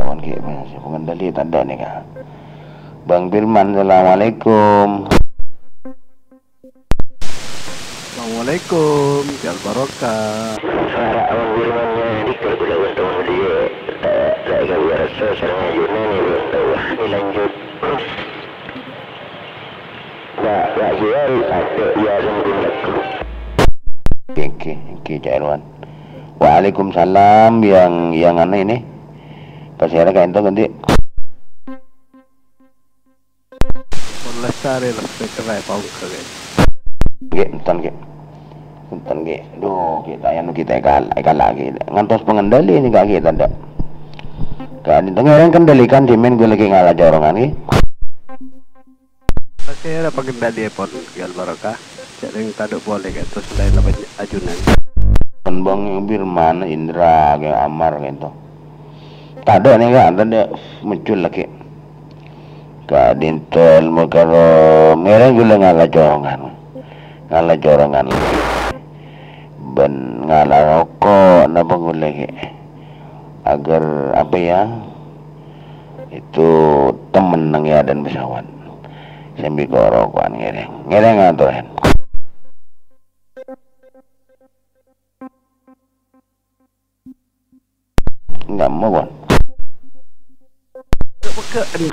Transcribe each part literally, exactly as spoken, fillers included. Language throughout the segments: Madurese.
Pon ghi' mè' sè pangendali tadâ' nèka. Bang Firman, assalamualaikum. Assalamualaikum, Jal Barokah. Sara' Bang Firman nyè dikir gula untung dia. Tak, tak kau rasa sareng ajunan ini belum tahu. Ini lanjut. Wa', wa' Jiwari, adâ' iyâ sembunyiku. Èngghi, èngghi, Cak Irwan. Waalaikumsalam, yang, yang anu ini. Pas era kaento ganti. Pon lestari, lestari kerai, pau kerai. Nggih, enten, nggih. Enten, nggih. Duh, kita yang kita kal-, kala lagi. Ngantos pengendali ini kaki tanda. Kan itu ngereng kendalikan dimen gue lagi ngala corongan, nggih. Pasti ada pengendali pon, Gal Barokah. Jadi yang tadâ' boleh kan, terus lain apa ajunan. Kan Bang Firman, Indra, kayak Amar, kayak itu. Tadâ' nèka, tadâ' muncul lagi. Ka'dinto èlmo karo mèreng ghulâ ngala corongan. Ngala corongan lagi. Bân ngala roko' napa ghulâ ghi'. Agar apa ya, itu temen neng ya dan pesawat. Sambi ko' roko'an ngèrèng. Ngèrèng atoran. Enggak mau, Bang. Pega'an.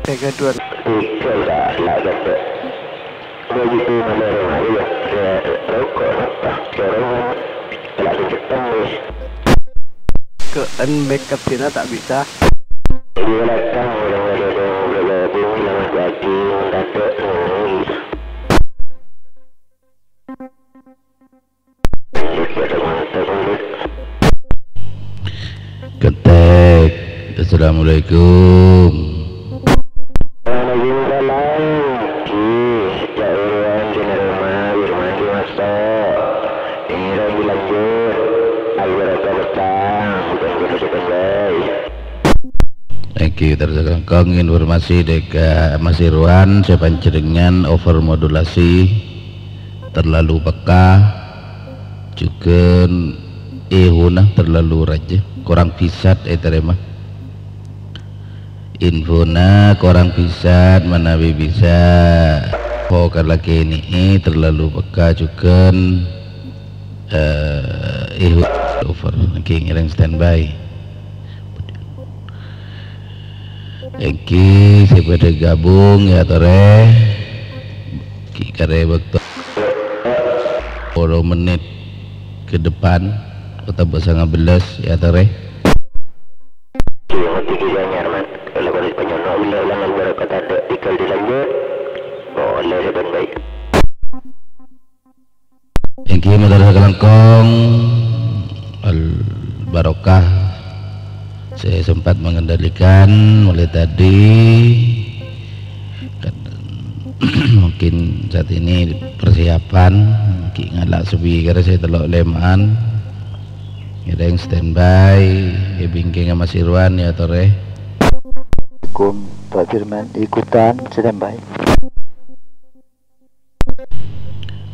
Tiga, dua. Tiga, enggak, enggak, enggak. Begitu mana rumah, iya. Saya rokok, apa? Corong, enggak ada jepang, nih. Ke en make up sini tak bisa. Di belakang, orang ada yang bergabung, yang lagi mendadak, nih. Ketek. Assalamualaikum. Waalaikumsalam. Ki, Cak Irwan, Cak Irwan, Irwan, Ki Maso. Ini lagi lanjut. Al-Barokah Petang, bukan guru sebenarnya. Èngghi, terros langkong informasi dâ' ka Mas Irwan, sè panjhennengngan overmodulasi terlalu peka, jhughân èhona terlalu rajâ, korang bisa ètarèma. Infona korang bisa, manabi bisa, pokok lagi ini terlalu peka, jhughân, eh, èho-, over, èngghi ngèrèng standby. Èngghi sè padâ gabung, ya, torè. Ghi' karè bâkto polo mennit ke depan, otabâ sanga bellâs, ya, torè. Èngghi, mator sakalangkong Al-Barokah sè sempat mengendalikan mulai tadi. Kan, mungkin saat ini persiapan, ghi' ngala' speaker sè tello' lèma'an. Ngèrèng standby, è bingkèngnga Mas Irwan, ya, torè. Assalamualaikum, Pak Firman, ikutan standby.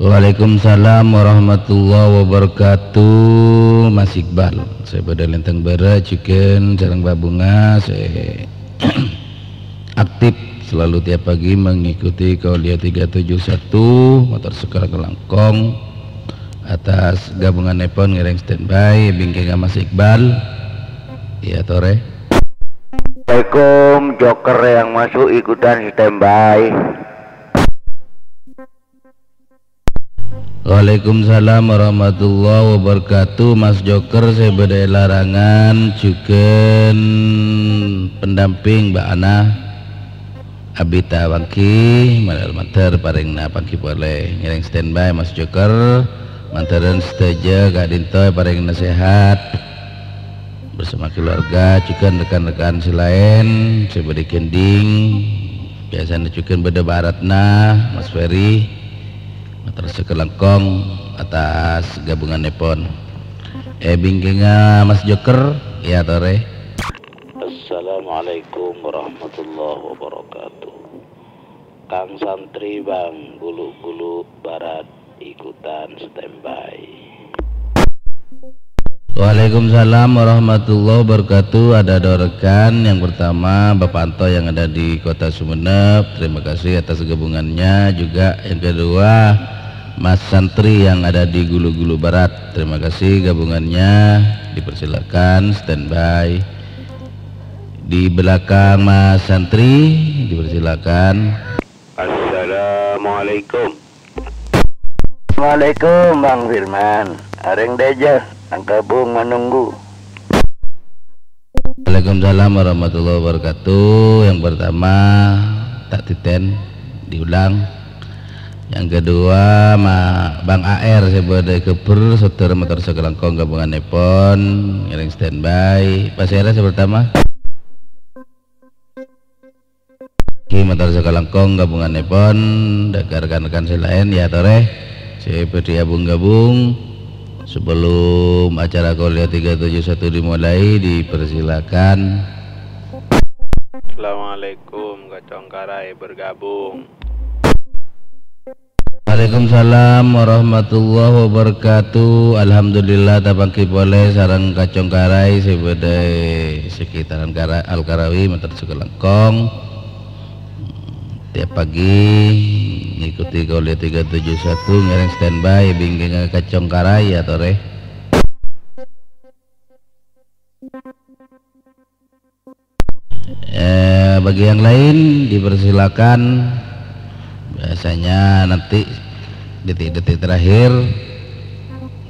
Waalaikumsalam warahmatullahi wabarakatuh, Mas Iqbal. Sè padâ lèntèng bârâ', jhughân sareng Pak Bunga, sè aktif selalu tiap pagi mengikuti Kauliya tiga tujuh satu, mator sakalangkong atas gabungannèpon ngèrèng standby, bingkèngnga Mas Iqbal. Iya, torè. Assalamualaikum, Joker yang masuk ikutan standby. Waalaikumsalam warahmatullahi wabarakatuh. Mas Joker sè bâdâ è larangan, jhughân pendamping Mbak Ana. Abita pangghi, malar mator parèngna pangghi polè. Ngèrèng standby, Mas Joker. Matorân sadhâjâ ka'dinto parèngna sehat bersama keluarga, jhughân rekan-rekan sè laèn sè bâdâ è Gending. Biasana jhughân bâdâ Baratna, Mas Ferry. Mator sakalangkong atas gabungannèpon. È bingkèngnga Mas Joker, ya, torè. Assalamualaikum warahmatullahi wabarakatuh. Kang santri, Bang, Bulu-Bulu Barat ikutan standby. Waalaikumsalam warahmatullahi wabarakatuh. Ada dua rekan. Yang pertama, Bapak Anto yang ada di Kota Sumenep. Terima kasih atas gabungannya. Juga yang kedua, Mas Santri yang ada di Gulu-Gulu Barat. Terima kasih gabungannya. Dipersilakan standby. Di belakang Mas Santri, dipersilakan. Assalamualaikum. Waalaikum, Bang Firman. Areng dâjâ, nang kabung menunggu. Waalaikumsalam warahmatullahi wabarakatuh. Yang pertama, tak titen, diulang. Yang kedua, ma-, Bang A R, sè bâdâ è Geber, saudara mator sakalangkong gabunganèpon, ngèrèng standby. Pas era sè pertama. Ngghi, mator sakalangkong gabunganèpon, dâ' ka rekan-rekan sè laèn, ya, torè, sè bâdhi abung-gabung. Sebelum acara Kuliah tiga tujuh satu dimulai, dipersilakan. Assalamualaikum, Kacong Karai bergabung. Waalaikumsalam warahmatullahi wabarakatuh. Alhamdulillah, tapangghi polè sareng Kacong Karai sè bâdâ è sekitaran Kara-, Al-Karawi, mator sakalangkong. Tiap pagi ngikuti Kuliah tiga tujuh satu, ngèrèng standby, bingkèngnga Kacong Karai, ya, torè. Eh, bagi yang lain dipersilakan. Biasanya nanti detik-detik terakhir,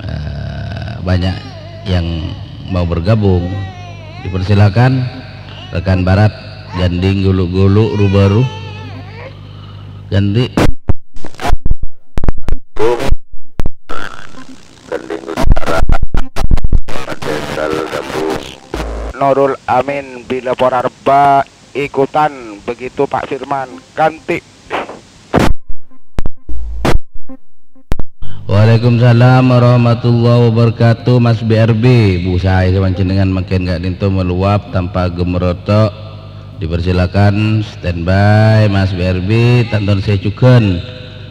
eh, banyak yang mau bergabung. Dipersilakan rekan Barat, Ganding, Gulu-Gulu, Rubaru. Gandhi. Ganding Utara, Desa Gabung. Nurul Amin, bilâ pora rebbhâ, ikutan begitu Pak Firman, kanti. Waalaikumsalam warahmatullahi wabarakatuh, Mas B R B. Bu, saè sè panjhennengngan mangkèn ka'dinto maluwap tanpa gemeroto'. Dipersilakan standby, Mas B R B, tanto sè jhughân.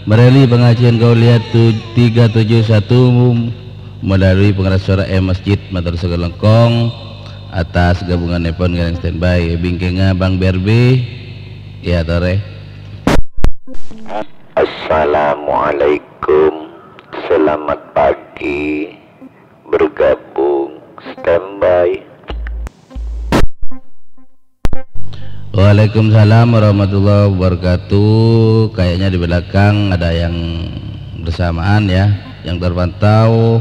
Marèli pangajiân Kuliah tu-, tiga tujuh satu melalui pengeras suara è masjid, mator sakalangkong atas gabunganèpon ngèrèng standby. Bingkèngnga Bang B R B, ya, torè. Assalamualaikum, selamat pagi, bergabung, standby. Waalaikumsalam warahmatullahi wabarakatuh. Kayaknya di belakang ada yang bersamaan, ya, yang terpantau.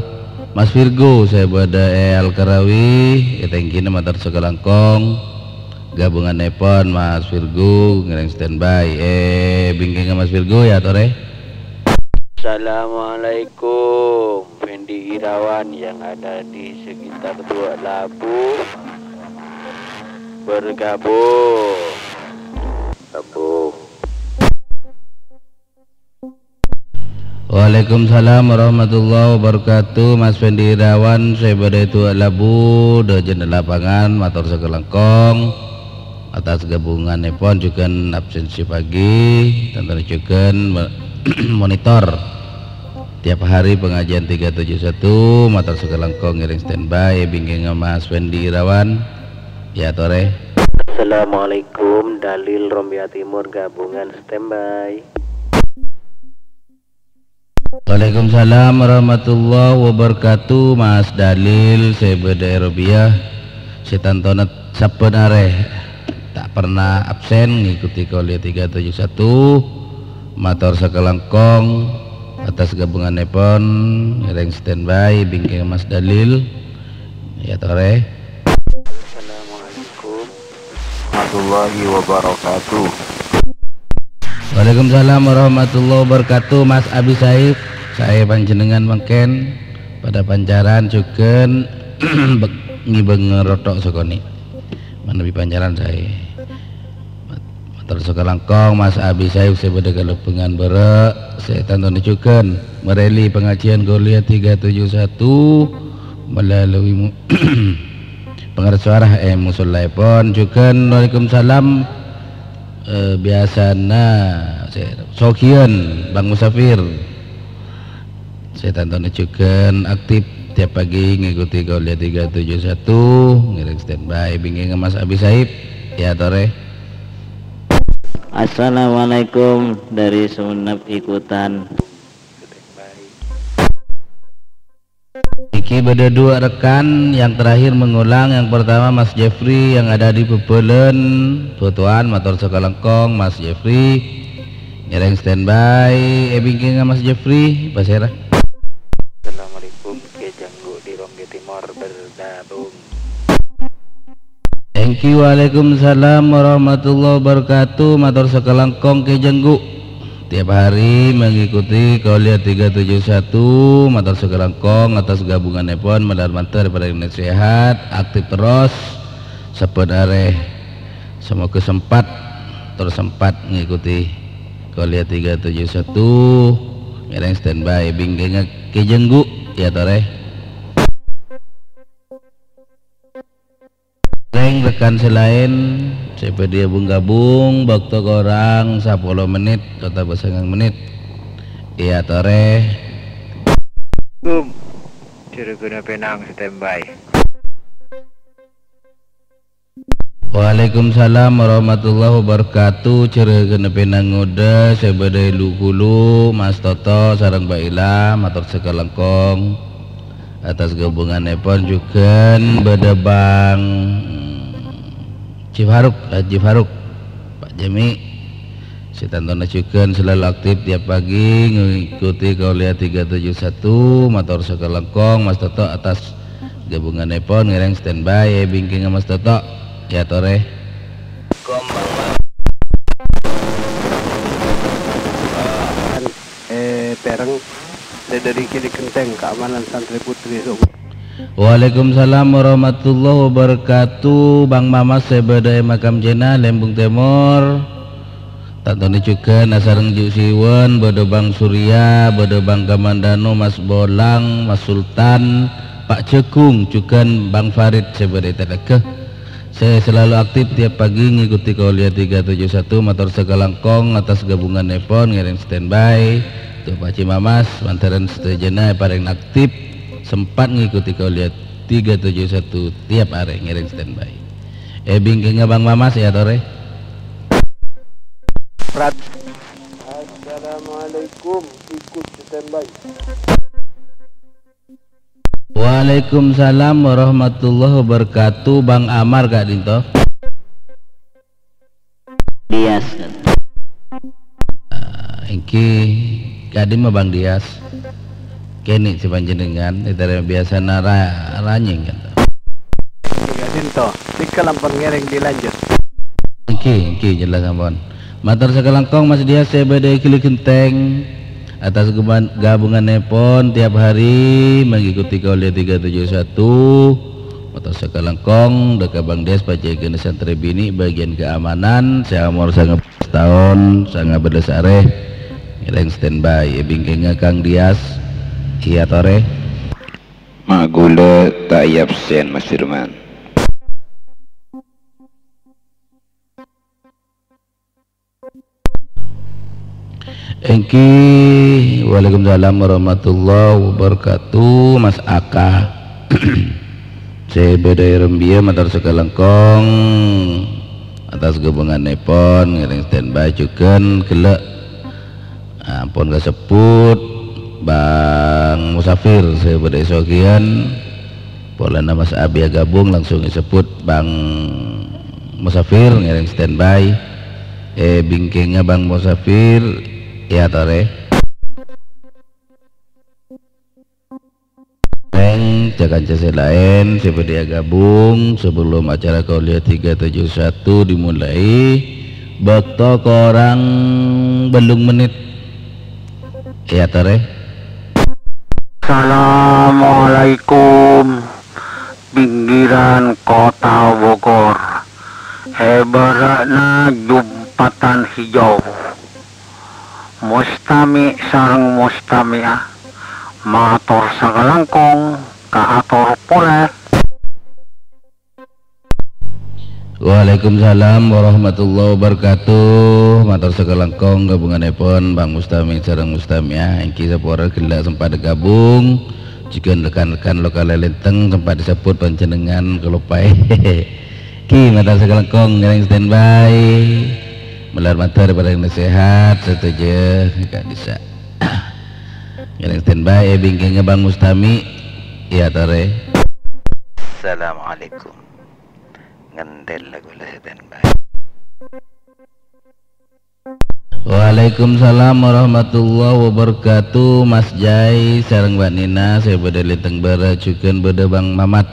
Mas Virgo, sè bâdâ è Al-Karawi, ètèngghinè mator sakalangkong. Gabunganèpon Mas Virgo ngèrèng standby. Eh, bingkèngnga Mas Virgo, ya, torè. Assalamualaikum. Fendi Irawan yang ada di sekitar Dua Labu bergabung. Gabung. Waalaikumsalam warahmatullahi wabarakatuh. Mas Fendi Irawan, sè bâdâ è Dua Labu, dâjâna lapangan, mator sakalangkong. Atas gabunganèpon jhughân absensi pagi, tanto jhughân mo-, monitor tiap hari pengajian tiga tujuh satu, mator sakalangkong ngèrèng standby, bingkèngnga Mas Fendi Irawan, ya, torè. Assalamualaikum, Dalil Rombia Timur gabungan standby. Waalaikumsalam warahmatullahi wabarakatuh, Mas Dalil, sè bâdâ è Robiah, sè tantona sabbhân arè ta' pernah absen ngikuti Kuliah tiga tujuh satu, mator sakalangkong atas gabunganèpon, ngèrèng standby, bingkèng Mas Dalil, ya, torè. Assalamualaikum warahmatullahi wabarakatuh. Waalaikumsalam warahmatullahi wabarakatuh, Mas Abi Saif. Saè panjhennengngan mangkèn padâ pancaran jhughân bek-, ngibâ ngeroto' sakonè'. Manabi pancaran saè. Mator sakalangkong, Mas Abi Saif sè bâdâ kalabângan bârâ', sè tantona jhughân marèli pangajian Kuliah tiga tujuh satu melalui mu-, Pangarep suara, eh, musollaèpon jhughân. Waalaikumsalam. Eh, biasana, sè, soghiyân, Bang Musafir. Sè tantona jhughân aktif Tiap pagi ngikuti Kauliya tiga tujuh satu, ngèrèng standby, bingkèngnga Mas Abi Saib, èyatorè. Assalamualaikum dari Sumenep ikutan. Iki bâdâ dua rekan yang terakhir mengulang. Yang pertama Mas Jeffrey yang ada di Bebelen, Botowan, mator sakalangkong Mas Jeffrey. Ngèrèng standby, è bingkèngnga Mas Jeffrey, pasèra. Assalamualaikum, Kè Janggu di Rongge Timor bergabung. Èngghi, waalaikumsalam warahmatullahi wabarakatuh. Mator sakalangkong Kè Janggu. Tiap hari mengikuti Kauliya tiga tujuh satu, mator sakalangkong atas gabunganèpon, malar mantar paling sehat, aktif terros. Sabbhân arè, semoga sempat, terus sempat ngikuti Kauliya tiga tujuh satu, ngèrèng standby, bingkèngnga Kè Janggu, èyatorè. Rèng rekan sè laèn, sè bâdâ gabung-gabung, bâkto korang sapolo menit, otabâ sangang menit. Èyatorè. Gum, juruguna Penang standby. Waalaikumsalam warahmatullahi wabarakatuh. Juruguna Penang ngodâ, sè bâdâ è Lu-Ghulu, Mas Toto, sareng Mbak Ila, mator sakalangkong. Atas gabunganèpon jhughân bâdâ Bang Ji Faruk, Haji Faruk, Pak Jami. Sè tantona jhughân selalu aktif tiap pagi ngikuti Kauliya tiga tujuh satu, mator sakalangkong, Mas Toto, atas gabunganèpon, ngèrèng standby, è bingkèngnga Mas Toto, èyatorè. È Pèrèng, sè dâri Kili Genteng, keamanan santri putri, so. Waalaikumsalam warahmatullahi wabarakatuh. Bang Mamas sè bâdâ è Makam Jena, Lembung Tèmor. Tantona jhughân asareng Ju' Siwon, bâdâ Bang Surya, bâdâ Bang Kamandano, Mas Bolang, Mas Sultan, Pak Jagung, jhughân Bang Farid sè bâdâ è Talaga. Sè selalu aktif tiap pagi ngikuti Kauliya tiga tujuh satu, mator sakalangkong atas gabunganèpon, ngèrèng standby. Untuk Pak Haji Mamas, mantarèn sadhâjâna parèng aktif, sempat ngikuti Kauliya tiga tujuh satu tiap arè, ngèrèng standby. È bingkèngnga Bang Mamas, èyatorè. Prat. Assalamualaikum, ikut standby. Waalaikumsalam warahmatullahi wabarakatuh. Bang Amar ka'dinto. Dias. Ah, èngghi ka'dimma Bang Dias? Kènè' sè panjhennengngan, ètarèma biyasana ra-, ranyèng, kan? Ka'dinto, dhika ampon ngèrèng dilanjut. Èngghi, èngghi, jelas ampon. Mator sakalangkong Mas Dias sè bâdâ è Kili Genteng. Atas gabungan-, gabunganèpon tiap hari mengikuti Kauliya tiga tujuh satu. Mator sakalangkong, dhâ' ka Bang Dias, panjhennengngan santri binè' bagian keamanan, sè amor sanga bellâs taon, sanga bellâs arè, ngèrèng standby, è bingkèngnga Kang Dias, èyatorè. Ma' ghulâ ta' èabsen, Mas Firman. Èngghi, waalaikumsalam warahmatullahi wabarakatuh, Mas Aka. Sè bâdâ è Rembiyâ mator sakalangkong atas gabunganèpon, ngèrèng standby jhughân ghellâ'. Ampon kasebbhut Bang Musafir sè bâdâ è Sogiyan. Polana Mas Abi agabung, langsung èsebbhut Bang Musafir, ngèrèng standby. È bingkèngnga Bang Musafir, èyatorè. Rèng ca-kanca sè laèn sè bâdâ agabung, sebelum acara Kauliya tiga tujuh satu dimulai, bâkto korang bâllung menit. Èyatorè. Assalamualaikum. Pinggiran Kota Bogor, è bârâ'na Jumpatan Hijau. Mustami' sareng mustami'ah, mator sakalangkong kaator polè. Waalaikumsalam warahmatullahi wabarakatuh. Mator sakalangkong gabunganèpon Bang Mustami' sareng Mustami'ah. Èngghi sapora ghellâ' sempat gabung. Jhughân rèkan-rèkan lokal Lenteng sempat disebut panjhennengngan, kaloppaè. Ghi, mator sakalangkong, ngèrèng standby. Malar mator parèng nasehat, sadhâjâ ka'dissa'. Ngèrèng standby, è bingkèngnga Bang Mustami. Iyâ, torè. Assalamualaikum. Ngèntèl lagu la standby. Waalaikumsalam warahmatullahi wabarakatuh. Mas Jai sareng Mbak Nina, sè bâdâ Lenteng Bârâ', jhughân bâdâ Bang Mamat.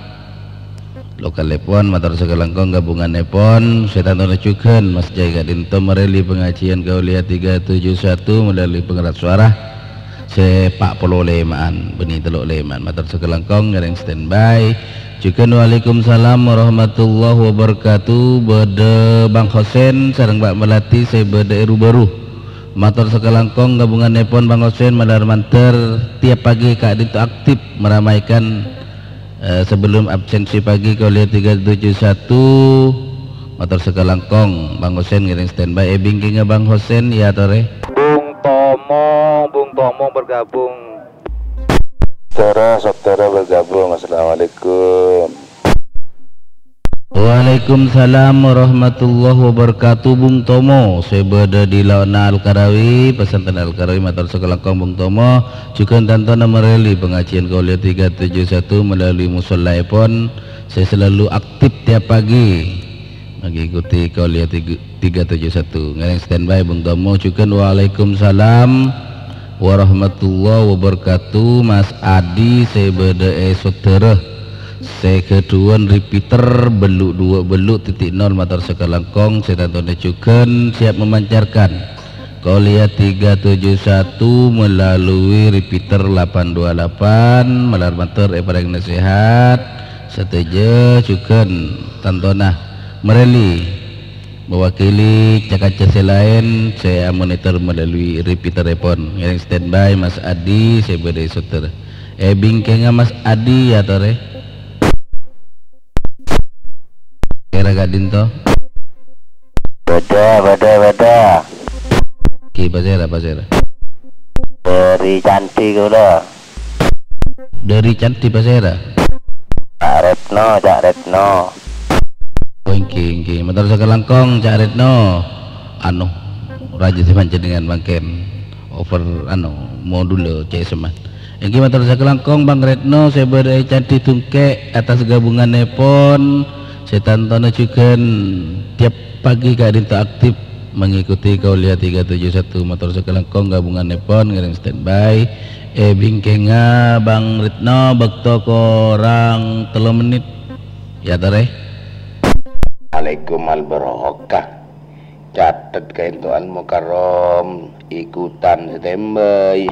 Lokalèpon, mator sakalangkong gabunganèpon, sè tantona jhughân Mas Jai ka'dinto marèli pangajhiân Kauliya tiga tujuh satu melalui pengeras suara. Sè pa' polo lèma'an, bânnè tello' lèma'an. Mator sakalangkong ngèrèng standby. Jhughân waalaikumsalam warahmatullahi wabarakatuh. Bâdâ Bang Hosen sareng Pak Melati sè bâdâ è Rubaru. Mator sakalangkong gabunganèpon Bang Hosen malar mandhâr tiap pagi ka'dinto aktif meramaikan, eh, sebelum absensi pagi Kauliya tiga tujuh satu. Mator sakalangkong, Bang Hosen ngèrèng standby. È bingkèngnga Bang Hosen, iyâ torè. Bung Tomo, Bung Tomo bergabung. Saudara-saudara bergabung, assalamualaikum. Waalaikumsalam warahmatullahi wabarakatuh, Bung Tomo. Sè bâdâ di laona Al-Karawi, pesantren Al-Karawi, mator sakalangkong, Bung Tomo. Jhughân tantona marèli pangajhiân Kauliya tiga tujuh satu melalui musollaèpon sè selalu aktif tiap pagi. Mengikuti Kauliya tiga, tiga tujuh satu. Ngèrèng standby, Bung Tomo. Jhughân waalaikumsalam warahmatullahi wabarakatuh. Mas Adi sè bâdâ è Sodara. Sè ghâdhuwân repeater bellu' dua bellu' titik nol, mator sakalangkong. Sè tantona jhughân siap memancarkan Kauliya tiga tujuh satu melalui repeater lapan dua lapan, malar mandhâr èparèng nasehat, sadhâjâ jhughân tantona marèli mewakili ca-kanca sè laèn sè amonitor melalui repeaterèpon. Ngèrèng standby, Mas Adi sè bâdâ è Sodara. È bingkèngnga Mas Adi, iyâ torè. Kèra ka'dinto. Bâdâ, bâdâ, bâdâ. Ghi, pasèra, pasèra? Dâri Candi kaulâ. Dâri Candi, pasèra? Cak Retno, Cak Retno. Oh, èngghi, èngghi. Mator sakalangkong, Cak Retno. Anu, rajâ sè panjhennengngan mangkèn over, anu, modul C S M-an. Èngghi mator sakalangkong Bang Retno sè bâdâ è Candi Dungkè' atas gabunganèpon sè tantona jhughân tiap pagi ka'dinto aktif mengikuti Kauliya tiga tujuh satu. Mator sakalangkong gabunganèpon ngèrèng standby. È bingkèngnga Bang Retno, bâkto korang tello mennit. Iyâ torè. Alaikum al barokah. Catet kaènto'an Mukarram, ikutan standby.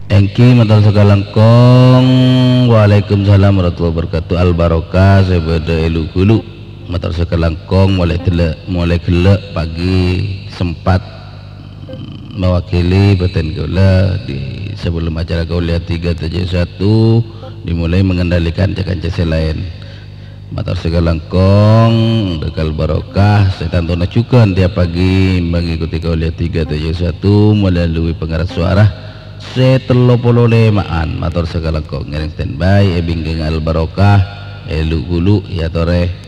Èngghi mator sakalangkong. Waalaikumsalam warahmatullahi wabarakatuh. Al Barokah sè bâdâ è Lu-Ghulu. Mator sakalangkong molaè ghellâ', molaè ghellâ' pagi sempat mewakili bâdân kaulâ di sebelum acara Kauliya tiga tujuh satu dimulai mengendalikan ca-kanca sè laèn. Mator sakalangkong, dâkal barokah, sè tantona jhughân tiap pagi mengikuti Kauliya tiga tujuh satu melalui pengeras suara sè tello polo lèma'an. Mator sakalangkong ngèrèng standby è bingkèngnga Al Barokah, è Lu-Ghulu, iyâ torè.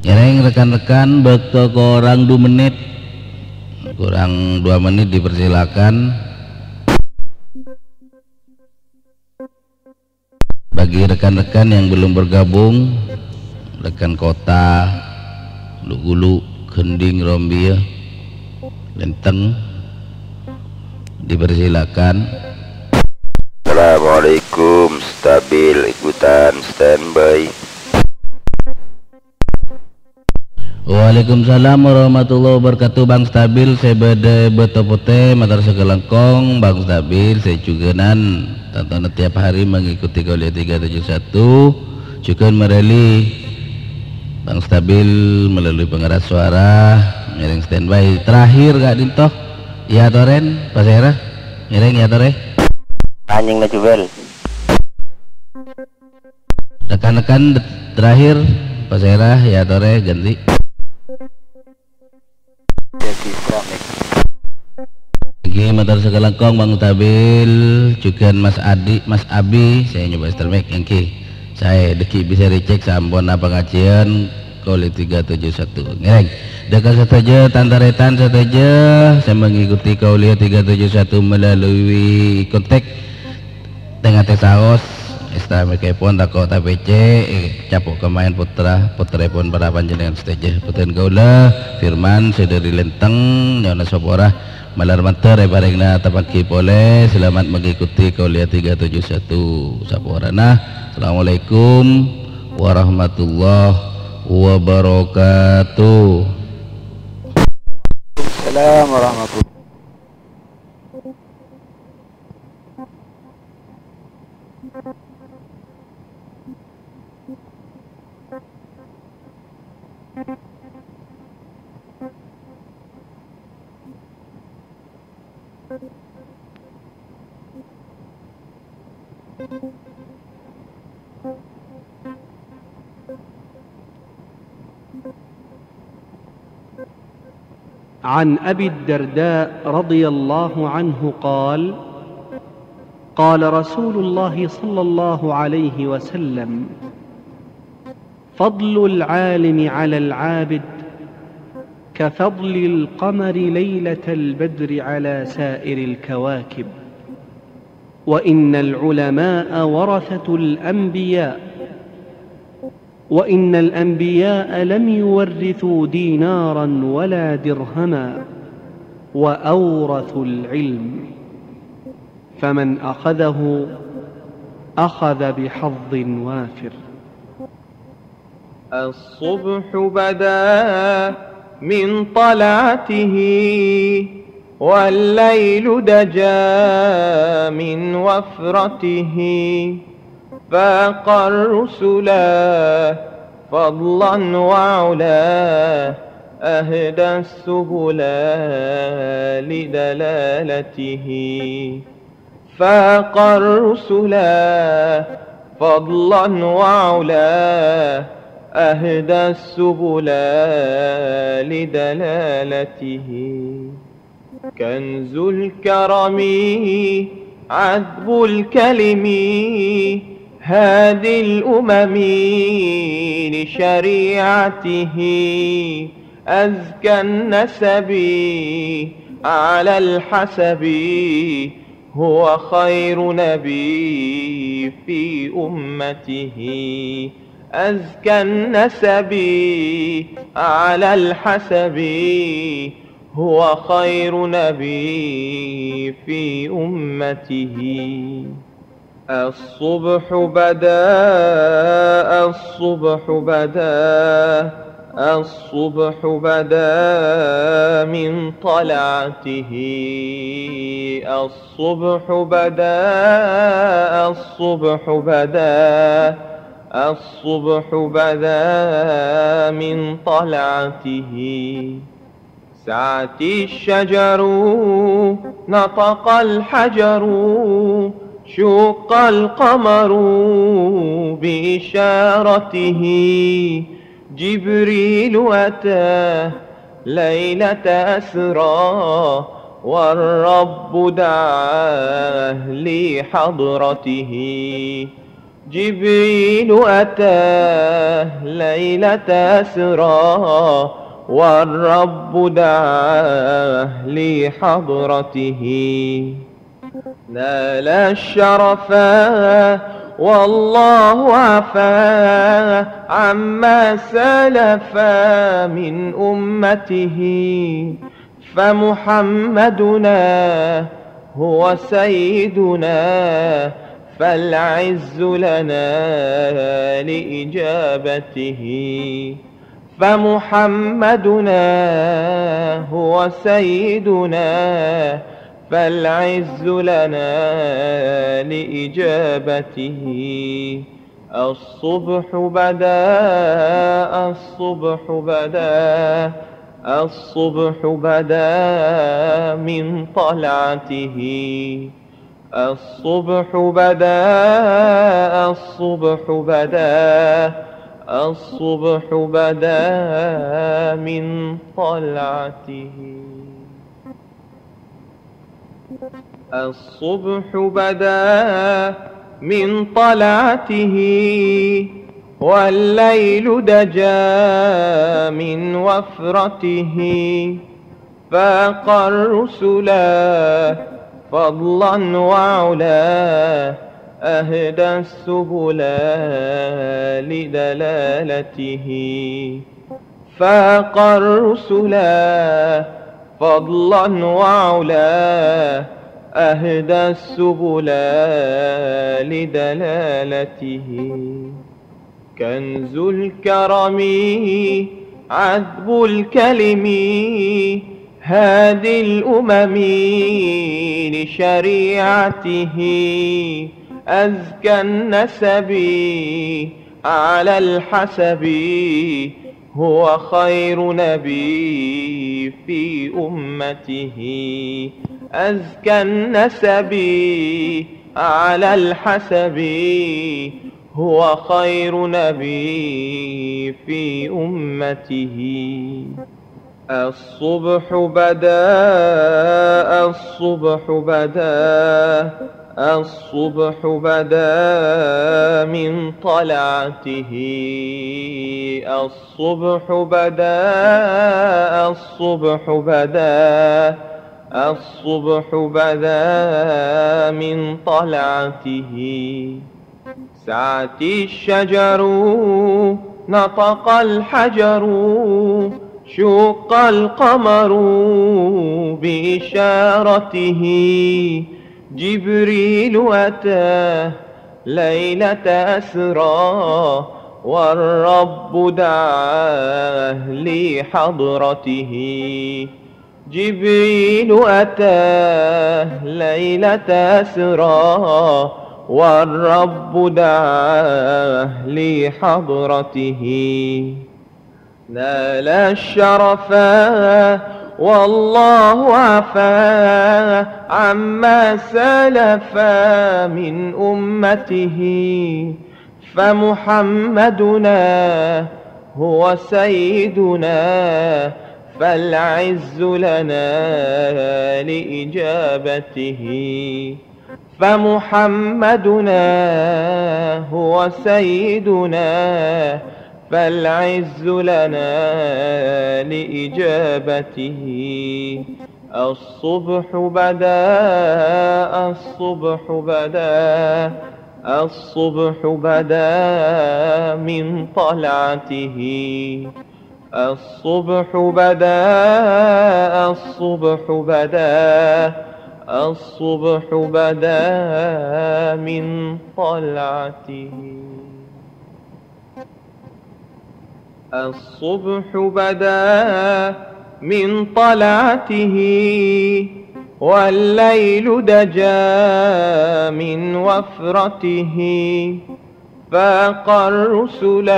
Ngèrèng rekan-rekan, bâkto korang dua menit. Kurang dua menit, dipersilakan. Bagi rekan-rekan yang belum bergabung, rekan kota, Lu-Ghulu, Gending, Rombia, Lenteng, dipersilakan. Assalamualaikum, stabil, ikutan standby. Waalaikumsalam warahmatullahi wabarakatuh, Bang Stabil, sè bâdâ è Bâto Potè, mator sakalangkong, Bang Stabil, sè jhughânan, tantona tiap hari mengikuti Kauliya tiga tujuh satu, jhughân marèli, Bang Stabil melalui pengeras suara, ngèrèng standby, terakhir ka'dinto, iyâ torè, pasèra, ngèrèng iyâ torè. Anjing Najubel. Rekan-rekan, terakhir, pasèra, iyâ torè, ganti. Èngghi, mator sakalangkong Bang Tabil, jhughân Mas Adi, Mas Abi, saè nyoba setel mic, èngghi. Saè, dhâggi' bisa dicek samponna pangajhiân Qauliyah tiga tujuh satu. Ngèrèng. Dhâ' ka sadhâjâ tan-tarètan sadhâjâ sè mengikuti Qauliyah tiga tujuh satu melalui kontak. Tè-ngatè saos, èstamèkaèpon tako' tapècè', eh, capo' kamaèn pottra, pottraèpon para panjhennengngan sadhâjâ. Bhâdhân kaulâ, Firman, sè dhâri Lenteng, nyo'ona sapora, malar mandhâr èparèngana tapangghi polè, salamet mengikuti Qauliyah tiga tujuh satu. Saporana, Assalamualaikum warahmatullahi wabarakatuh. Assalamualaikum warahmatullahi. عن أبي الدرداء رضي الله عنه قال: قال رسول الله صلى الله عليه وسلم: فضل العالم على العابد كفضل القمر ليلة البدر على سائر الكواكب، وإن العلماء ورثة الأنبياء، وإن الأنبياء لم يورثوا دينارا ولا درهما، وأورثوا العلم، فمن أخذه أخذ بحظ وافر. الصبح بدا من طلعته، والليل دجا من وفرته، فاق الرسل فضلا وعلا، أهدى السبل لدلالته. فاق الرسل فضلا وعلا، أهدى السبل لدلالته. كنز الكرم عذب الكلم، هادي الأمم لشريعته. أزكى النسب على الحسب، هو خير نبي في أمته. أزكى النسب على الحسب، هو خير نبي في أمته. الصبح بدا، الصبح بدا، الصبح بدا من طلعته. الصبح بدا، الصبح بدا، الصبح بدا من طلعته. سعت الشجر، نطق الحجر، شق القمر بإشارته. جبريل أتى ليلة أسرى، والرب دعاه لحضرته. جبريل أتى ليلة أسرى، والرب دعاه لحضرته. نال الشرفا والله عفا عما سلف من أمته. فمحمدنا هو سيدنا، فالعز لنا لإجابته. فمحمدنا هو سيدنا، فالعز لنا لإجابته. الصبح بدا، الصبح بدا، الصبح بدا من طلعته. الصبح بدا، الصبح بدا، الصبح بدا من طلعته. الصبح بدا من طلعته، والليل دجا من وفرته، فاق الرسلا فضلا وعلا، أهدى السبل لدلالته. فاق الرسلا فضلا وعلا، أهدى السبل لدلالته. كنز الكرم عذب الكلم، هادي الأمم لشريعته. أزكى النسب على الحسب، هو خير نبي في أمته. أزكى النسب على الحسب، هو خير نبي في أمته. الصبح بدا، الصبح بدا، الصبح بدا من طلعته. الصبح بدا، الصبح بدا، الصبح بدا من طلعته. سعت الشجر، نطق الحجر، شق القمر بإشارته. جبريل أتى ليلة أسرى، والرب دعاه لحضرته. جبريل أتى ليلة أسرى، والرب دعاه لحضرته. نال الشرفا والله عفا عما سلف من أمته. فمحمدنا هو سيدنا، فالعز لنا لإجابته. فمحمدنا هو سيدنا، فالعز لنا لإجابته. الصبح بدا، الصبح بدا، الصبح بدا من طلعته. الصبح بدا، الصبح بدا، الصبح بدا من طلعته. الصبح بدا من طلعته، والليل دجا من وفرته. فاق الرسل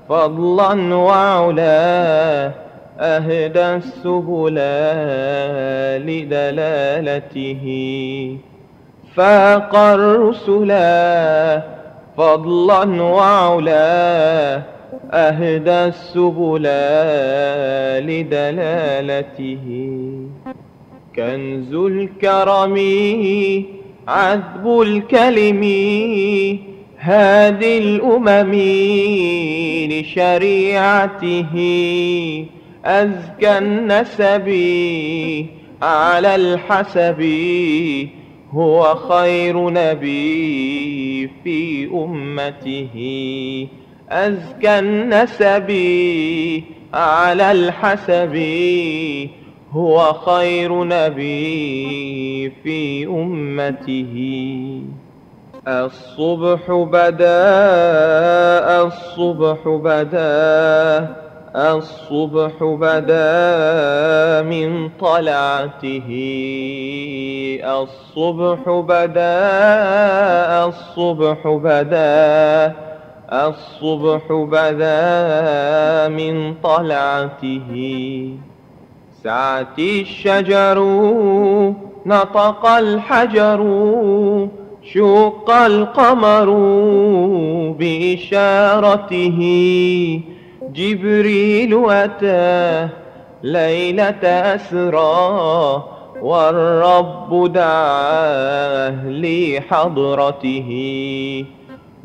فضلا وعلا، أهدى السبل لدلالته. فاق الرسل فضلا وعلا، أهدى السبل لدلالته. كنز الكرم عذب الكلم، هادي الأمم لشريعته. أزكى النسب على الحسب، هو خير نبي في أمته. أزكى النسب على الحسب، هو خير نبي في أمته. الصبح بدا، الصبح بدا، الصبح بدا من طلعته. الصبح بدا، الصبح بدا، الصبح بدا من طلعته. سعت الشجر، نطق الحجر، شق القمر بإشارته، جبريل أتى ليلة أسرى، والرب دعاه لحضرته.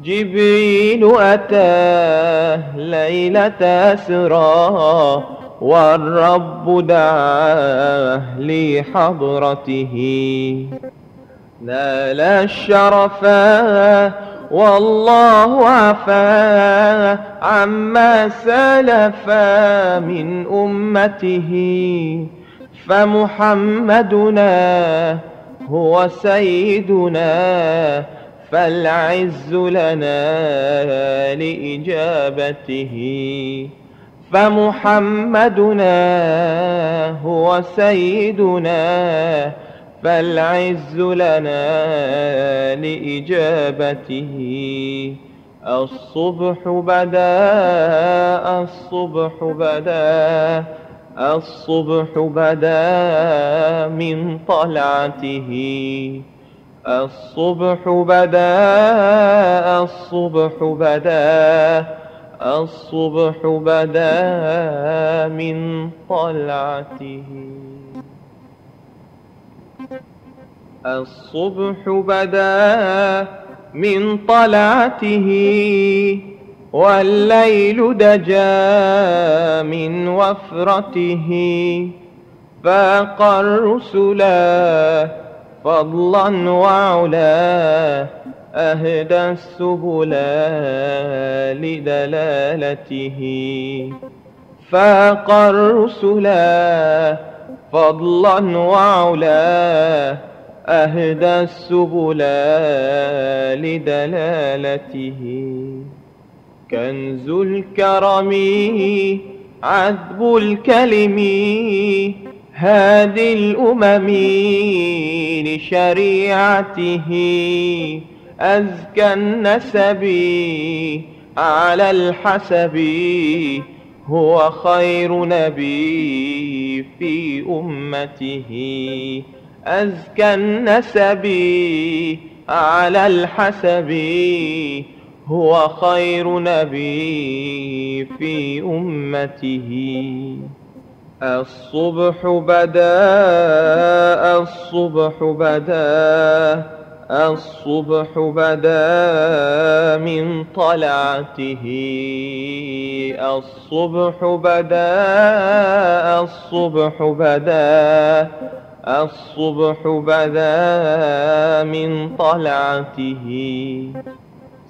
جبريل أتى ليلة أسرى، والرب دعاه لحضرته. نال الشرفا والله عفا عما سلف من أمته، فمحمدنا هو سيدنا، فالعز لنا لإجابته. فمحمدنا هو سيدنا، فالعز لنا لإجابته. الصبح بدا، الصبح بدا، الصبح بدا من طلعته. الصبح بدا، الصبح بدا، الصبح بدا من طلعته. الصبح بدا من طلعته، والليل دجا من وفرته. فاق الرسلا فضلا وعلا، أهدى السبلا لدلالته. فاق الرسلا فضلا وعلا، أهدى السبلا لدلالته. كنز الكرم عذب الكلم، هادي الأمم لشريعته. أزكى النسب على الحسب، هو خير نبي في أمته. أزكى النسب على الحسب، هو خير نبي في أمته. الصبح بدا، الصبح بدا، الصبح بدا من طلعته. الصبح بدا، الصبح بدا، الصبح بدا من طلعته.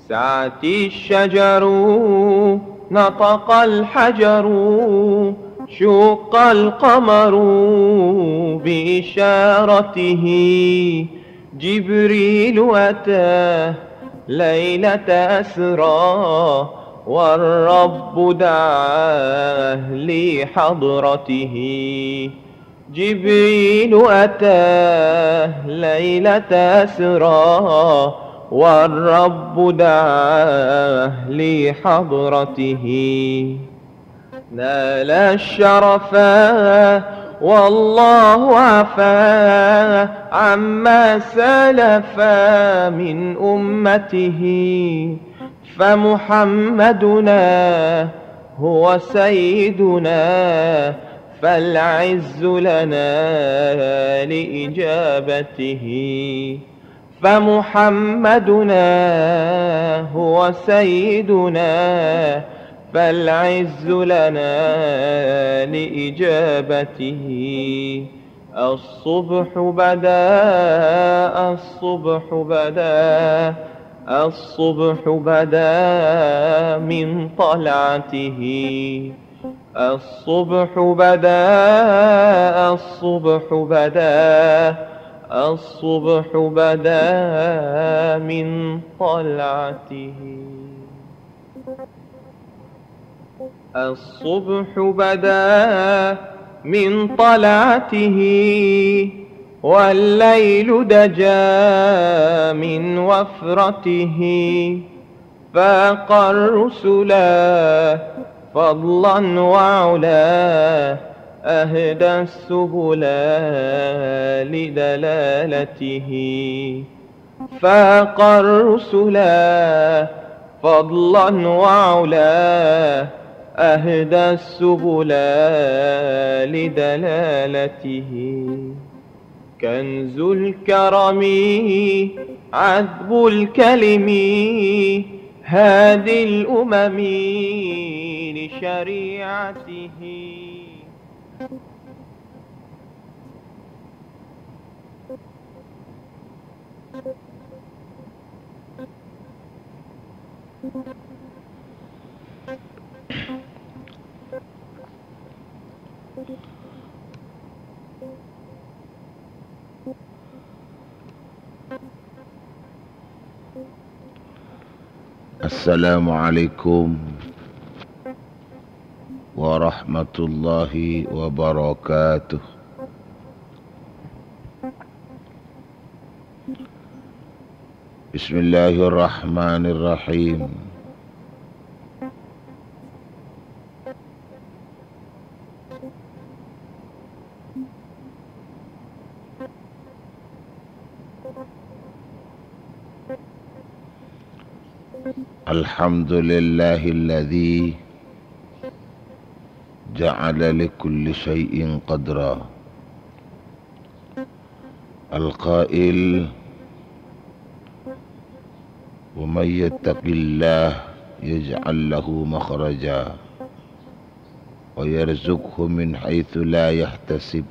سعت الشجر، نطق الحجر، شق القمر بإشارته. جبريل أتى ليلة أسرى، والرب دعاه لحضرته. جبريل أتى ليلة أسرى، والرب دعاه لحضرته. نال الشرفا والله عفا عما سلف من أمته. فمحمدنا هو سيدنا، فالعز لنا لإجابته. فمحمدنا هو سيدنا، فالعز لنا لإجابته. الصبح بدا، الصبح بدا، الصبح بدا من طلعته. الصبح بدا، الصبح بدا، الصبح بدا من طلعته. الصبح بدا من طلعته، والليل دجا من وفرته. فاق الرسل فضلا وعلا، أهدى السبل لدلالته. فاق الرسلا فضلا وعلا، أهدى السبلا لدلالته. كنز الكرم عذب الكلم، هادي الأمم لشريعته. Assalamualaikum warahmatullahi wabarakatuh. Bismillahirrahmanirrahim. Alhamdulillahilladzi ja'ala likulli syai'in qadra. Al-Qail, "Wa may yattaqillaha yaj'al lahu makhraja, wa yarzuqhu min haitsu la yahtasib,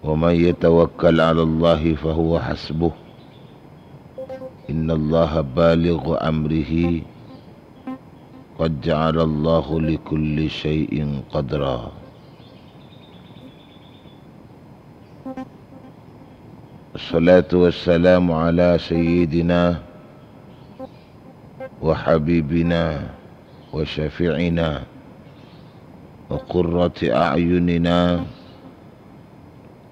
wa may yatawakkal 'alallahi fa huwa hasbuh, innallaha balighu amrihi, qad ja'alallahu likulli syai'in qadra." Wassalatu wassalamu ala sayyidina wa habibina wa syafi'ina wa qurrati a'yunina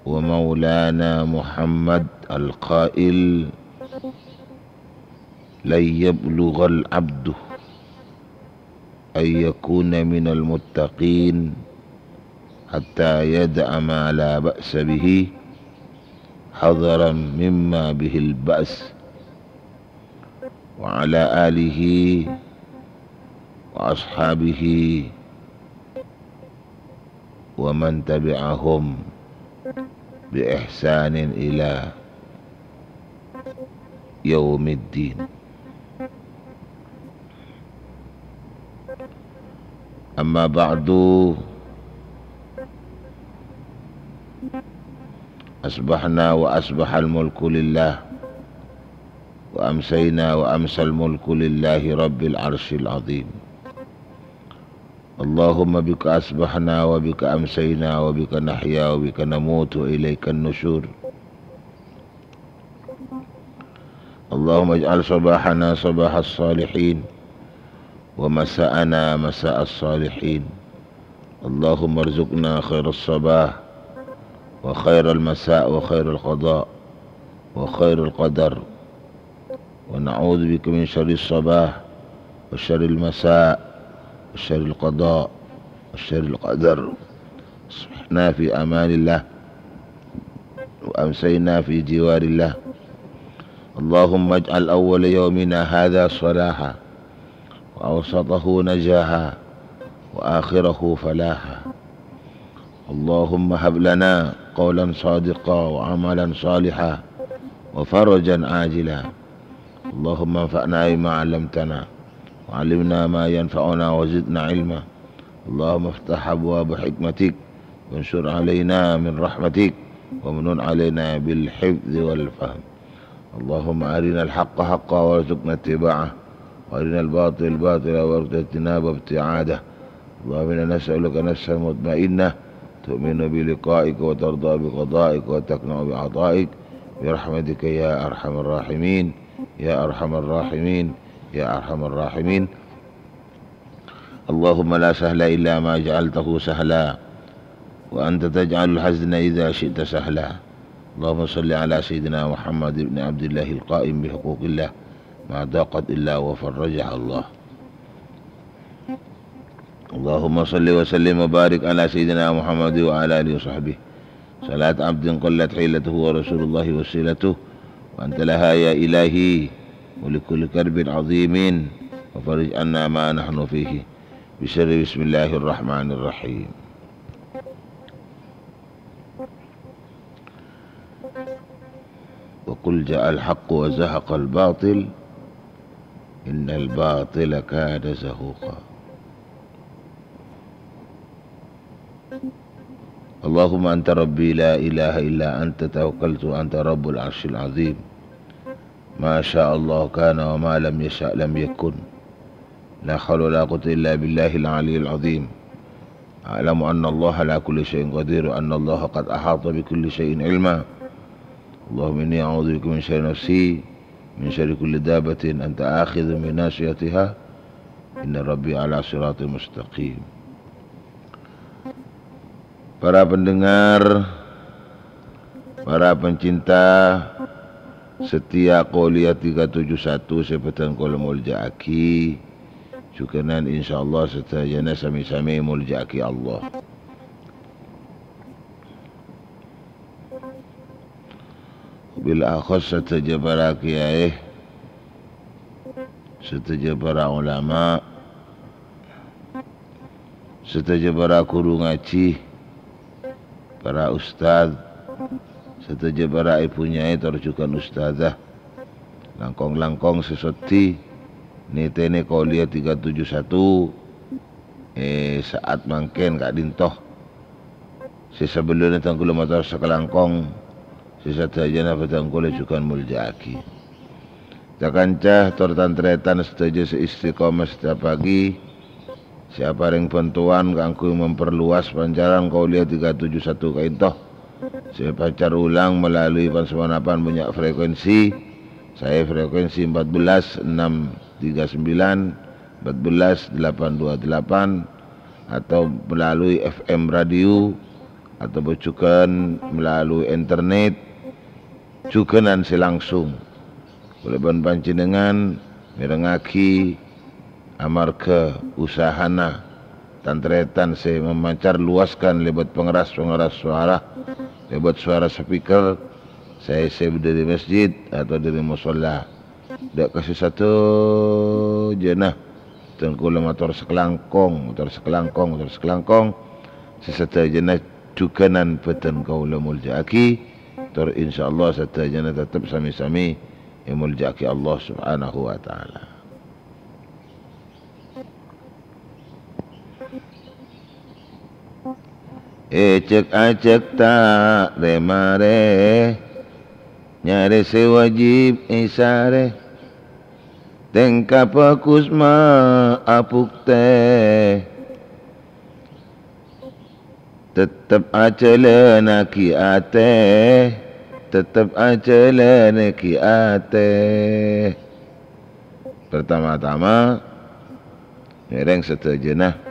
wa maulana Muhammad al-qail, "Lan yablughal abdu an yakuna minal muttaqin hatta yada'a ma la ba'sa bihi, hadharan mimma bihil ba's." Wa ala alihi wa ashabihi wa man tabi'ahum bi ihsanin ila yaumiddin. Amma ba'du, asbahna wa asbahal mulku lillah, wa amsayna wa amsal mulku lillahi rabbil arsyil azim. Allahumma bika asbahna wa bika amsayna wa bika nahya wa bika namutu wa ilaikan nusyur. Allahumma ij'al sabahana sabahas salihin, wa masa'ana masa'as salihin. Allahumma arzuqna khairas sabah, wa khairal masa', wa khairal qada, wa khairal qadar. Wa na'udzubika min syarris sabah, wa syarril masa', wa syarril qada, wa syarril qadar. Asbahna fi amanillah, wa amsayna fi jiwarillah. Allahumma ij'al awwala yaumina hadha salaha, wa awsatahu najaha, wa akhirahu falaha. Allahumma hab lana qawlan sadiqa wa amalan saliha wa farajan ajila. Allahumma anfa'na bima 'allamtana wa 'allimna ma yanfa'una wa zidna ilma. Allahumma iftah abwaba hikmatik, wa ansyur 'alaina min rahmatik, wa mannun 'alaina bil hifdzi wal fahm. Allahumma arinal haqqa haqqa warzuqna ittiba'ah, wa arinal batila batila warzuqna ijtinaba ibti'adah. Allahumma inna nas'aluka nafsan mutmainnah, tu'minu bi liqa'ika wa tardha bi qada'ika wa taqna'u bi ata'ik, bi rahmatika ya arhamar rahimin, ya arhamar rahimin, ya arhamar rahimin. Allahumma la sahla illa ma ja'altahu sahla, wa anta taj'alul hazna idza syi'ta sahla. Allahumma shalli ala sayyidina Muhammad ibn Abdillahil qa'im bi huquqillah ma daqat illa wa farrajaha Allah. Allahumma shalli wa sallim wa barik ala sayyidina Muhammad wa ala alihi wa sahbihi. صلاة عبد قلت حيلته ورسول الله وسيلته، وأنت لها يا إلهي، ولكل كرب عظيم، وفرج عنا ما نحن فيه، بسر بسم الله الرحمن الرحيم. وقل جاء الحق وزهق الباطل، إن الباطل كان زهوقا. اللهم أنت ربي لا إله إلا أنت توكلت وأنت رب العرش العظيم. ما شاء الله كان وما لم يشأ لم يكن. لا حول ولا قوة إلا بالله العلي العظيم. أعلم أن الله على كل شيء قدير وأن الله قد أحاط بكل شيء علما. اللهم إني أعوذ بك من شر نفسي، من شر كل دابة أنت آخذ بناصيتها، إن ربي على صراط مستقيم. Para pendengar, para pencinta setia Qouliyah tiga tujuh satu sè bhâdhân kaulâ molja'aghi, jhughân insyaallah sadhâjâna sami-sami molja'aghi Allah. Bil akhos sadhâjâ para kiyaè, sadhâjâ para ulama, sadhâjâ para ghuru ngajhi, para ustad, sadhâjâ para èbhu nyai tor jhughân ustadzah, langkong-langkong sè soddhi nètènè Qouliyah tiga tujuh satu, è sa'at mangkèn ka'dinto. Sè sabellunna dhân kaulâ mator sakalangkong, sè sadhâjâna bhâdhân kaulâ jhughân molja'aghi. Ca-kanca tor tan-tarètan sadhâjâ sè istiqomah setiap pagi, sè aparèng bhântowan kaangghuy memperluas pancaran Qouliyah tiga tujuh satu ka'dinto, sè èpancar ulang melalui pan-, samanapan bânnya' frekuensi, saè frekuensi empat belas enam tiga sembilan, empat belas delapan dua delapan, atau melalui F M radio, atau jhughân melalui internet, jhughânan sè langsung. Kaulâ bân panjhennengngan mèrengngaghi amarghâ usahana tan-tarètan sè mamancar luaskan lèbât pangeras-pangeras soara, lèbât soara speaker, saè sè dhâri masjid atau dhâri mosolla. Dâ' ka sè sadhâjâna, dhân kaulâ mator sakalangkong, mator sakalangkong, mator sakalangkong, sè sadhâjâna jhughânan bhâdhân kaulâ molja'aghi, tor insyaallah sadhâjâna tettep sami-sami èmolja'aghi Allah Subhanahu wa Ta'ala. Ècèk-acèk ta' rè-marè, nyarè sè wajib èsarè. Tèngka bhâghus ma' abhuktè, tettep ajhâlânnaghi atè, tettep ajhâlânnaghi atè. Pertama-tama, ngèrèng sadhâjâna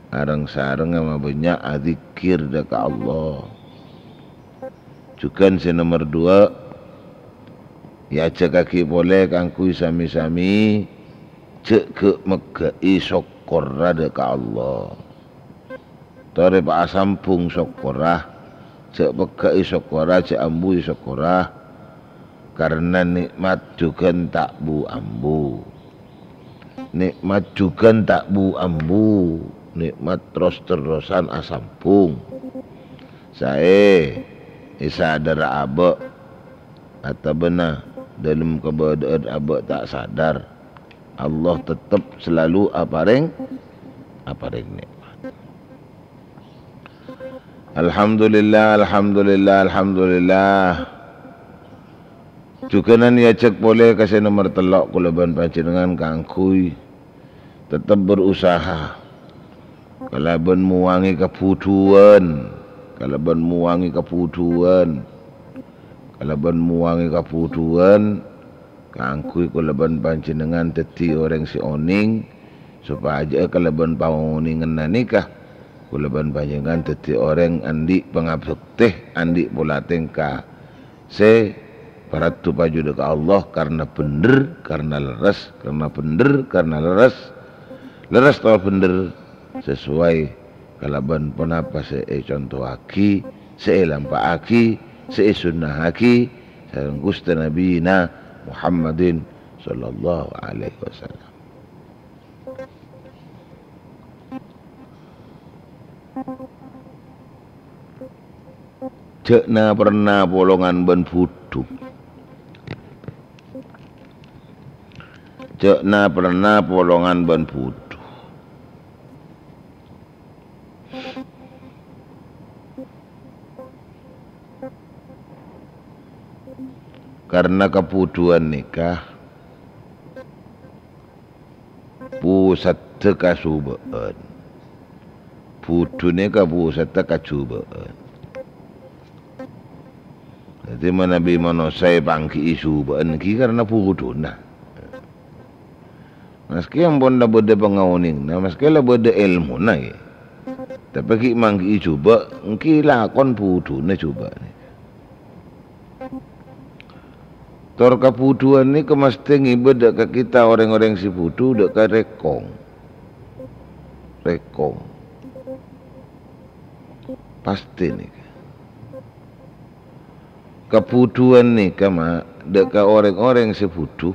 areng-sarengnga mabânnya' adzikkèr dâ' ka Allah. Jhughân sè nomer duwâ', èajhâkaghi polè kaangghuy sami-sami jhâ' ghâ'-meggâ'i sokkorra dâ' ka Allah. Torè pa asambhung sokkorra, jhâ' peggâ'i sokkorra, jhâ' ambuwi sokkorra, karna nè'mat jhughân ta' bu-ambu. Nè'mat jhughân ta' bu-ambu, nè'mat ros-terrosan asambhung. Saè èsadhârâ abâ', otabâna dâlem kabâdâ'ân abâ' ta' sadhâr, Allah tettep salalu aparèng, aparèng nè'mat. Alhamdulillah, alhamdulillah, alhamdulillah. Jhughânan èajhâk polè ka sè nomer tello' kaulâ bân panjhennengngan kaangghuy tettep berusaha kalabân muwangè kabhudhuwân, kalabân muwangè kabhudhuwân, kalabân muwangè kabhudhuwân, kaangghuy kaulâ bân panjhennengngan dhâddhi orèng sè onèng, sopajâ kalabân paonènganna nèka, kaulâ bân panjhennengngan dhâddhi orèng andi' pangabhâktè, andi' pola tèngka sè paraddu paju dâ' ka Allah karna bhendher, karna lerres, karna bhendher, karna lerres, lerres otabâ bhendher, sesuai kalabân ponapa sè ècontowaghi sè èlampa'aghi, sè èsunnahaghi sareng Ghustè Nabina Muhammadin sallallahu alaihi wasallam. Jhâ' na-, perna polongan bân bhudhu. Jhâ' na-, perna polongan bân bhudhu. Karna kabhudhuwân nèka pusaddhâ kajhubâ'ân. Bhudhu nèka pusaddhâ kajhubâ'ân. Dhâddhi, manabi manossa èpangghi'i jhubâ'ân ghi karna bhudhuna. Maskè ampon la bâdâ pangaonènganna, maskè la bâdâ èlmona, ghi. Tapè ghi' mangghi'i jhubâ', ènggi lakon bhudhuna jhubâ' nèka. Tor kabhudhuwân nèka mastè ngibâ dâ' ka kita orèng-orèng sè bhudhu, dâ' ka rèkong. Rèkong. Pastè nèka. Kabhudhuwân nèka, ma', dâ' ka orèng-orèng sè bhudhu,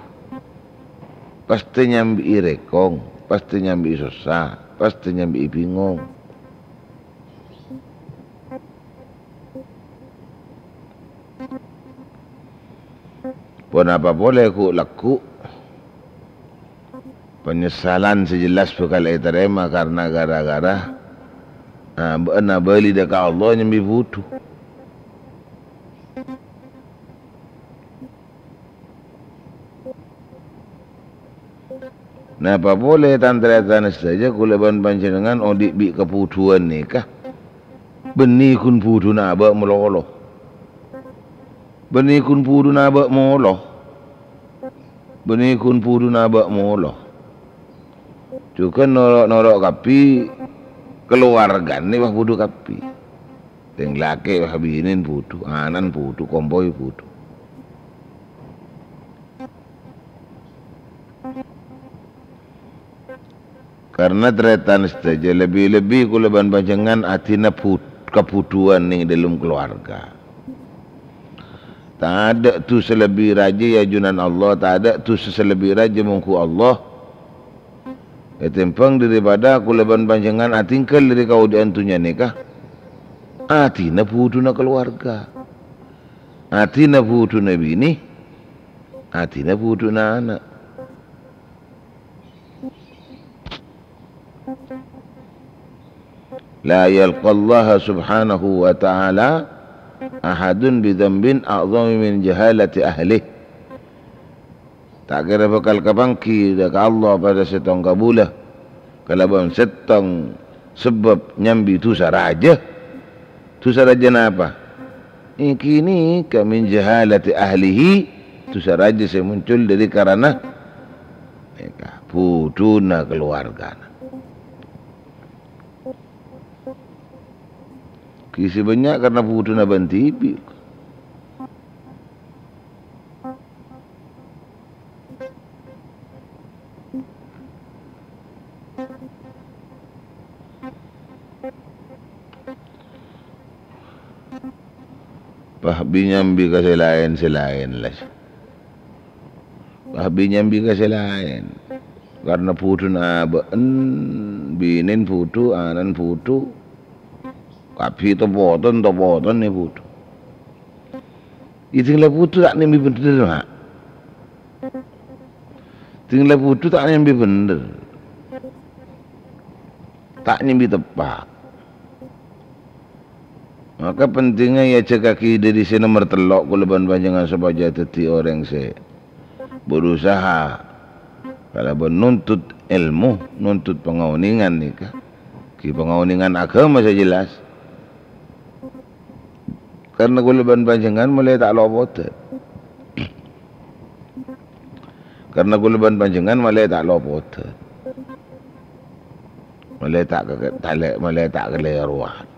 pastè nyambi'i rèkong, pastè nyambi'i sossa, pastè nyambi'i bingong. Ponapa polè ghu'-lagghu'? Panyessalan sè jelas bhâkal ètarèma karna ghârâ-ghârâ, ah, bâ'na abâli dâ' ka Allah nyambi bhudhu. Napa polè, tan-tarètan sadhâjâ, kaulâ bân panjhennengngan odi' bi' kabhudhuwân nèka. Bânnè ghun bhudhuna abâ' malolo. Bânnè ghun bhudhuna abâ' molo. Bânnè ghun bhudhuna abâ' molo. Jhughân noro'-noro' kabbhi, kalowargana bâ bhudhu kabbhi. Sèng lakè' bâ binèn bhudhu, ana'na bhudhu, kompoy bhudhu. Karna tarètan sadhâjâ, lebbi-lebbi kaulâ bân panjhennengngan adina bhud-, kabhudhuwân neng dâlem kalowarga. Tadâ' dhusa lebbi rajâ è ajunan Allah, tadâ' dhusa sè lebbi rajâ mongghu Allah. Ètèmbhâng dâripada kaulâ bân panjhennengngan atinggal dâri kaodi'ân dhunnya nèka, adina bhudhuna kalowarga, adina bhudhuna binè, adina bhudhuna ana'. La yalqallaha subhanahu wa ta'ala ahadun bidzambin a'dhama min jahalati ahlih. Ta' kèra bhâkal kapangghi dâ' ka Allah padâ sèttong kabulâ kalabân sèttong sabâb nyambi dhusa rajâ. Dhusa rajâ napa? Ènggi nèka min jahalati ahlihi, dhusa rajâ sè muncul dâri karana nèka, bhudhuna kalowargana. Ghi' sè bânnya' karna bhudhuna bân dhibi'. Bâ bi' nyambi ka sè laèn-sè laèn, la. Bâ bi' nyambi ka sè laèn. Karna bhudhuna abâ'na, binèna bhudhu, ana'na bhudhu. Kabbhi to-poton, to-poton nè bhudhu. Iyâ, dhing la bhudhu ta' nyambi bhendher, ma'. Dhing la bhudhu ta' nyambi bhendher. Ta' nyambi teppa'. Maka pentingnga èajhâkaghi dâri sè nomer tello' kaulâ bân panjhennengngan sopajâ dhâddhi orèng sè berusaha kalabân nuntut èlmo, nuntut pangaonèngan nèka. Ghi' pangaonèngan aghâma sè jelas. Karna kaulâ bân panjhennengngan malè ta' lopodhân. Karna kaulâ bân panjhennengngan malè ta' lopodhân. Malè ta' ka-, ta' lè-, malè ta' kalèrowan.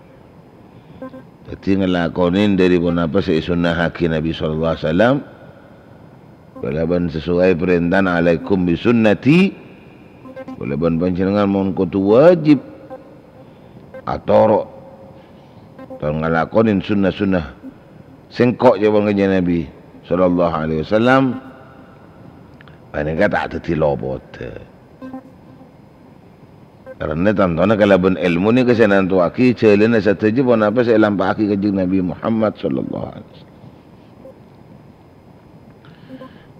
Dhâddhi ngalakonè dâri ponapa sè èsunnahaghi Nabi sallallahu alaihi wasallam. Kalabân sesuai parèntana, "Alaikum bi sunnati." Kaulâ bân panjhennengngan mon kodhu wajib atoro' Bân ngalakonè sunnah-sunnah sèngko' ca'èpon Kanjeng Nabi sallallahu alaihi wasallam, panèka ta' dhâddhi lopodhâ. Karana tantona kalabân èlmo nèka sè nantowaghi jhâlânna sadhâjâ ponapa sè èlampa'aghi Kanjeng Nabi Muhammad sallallahu alaihi wasallam.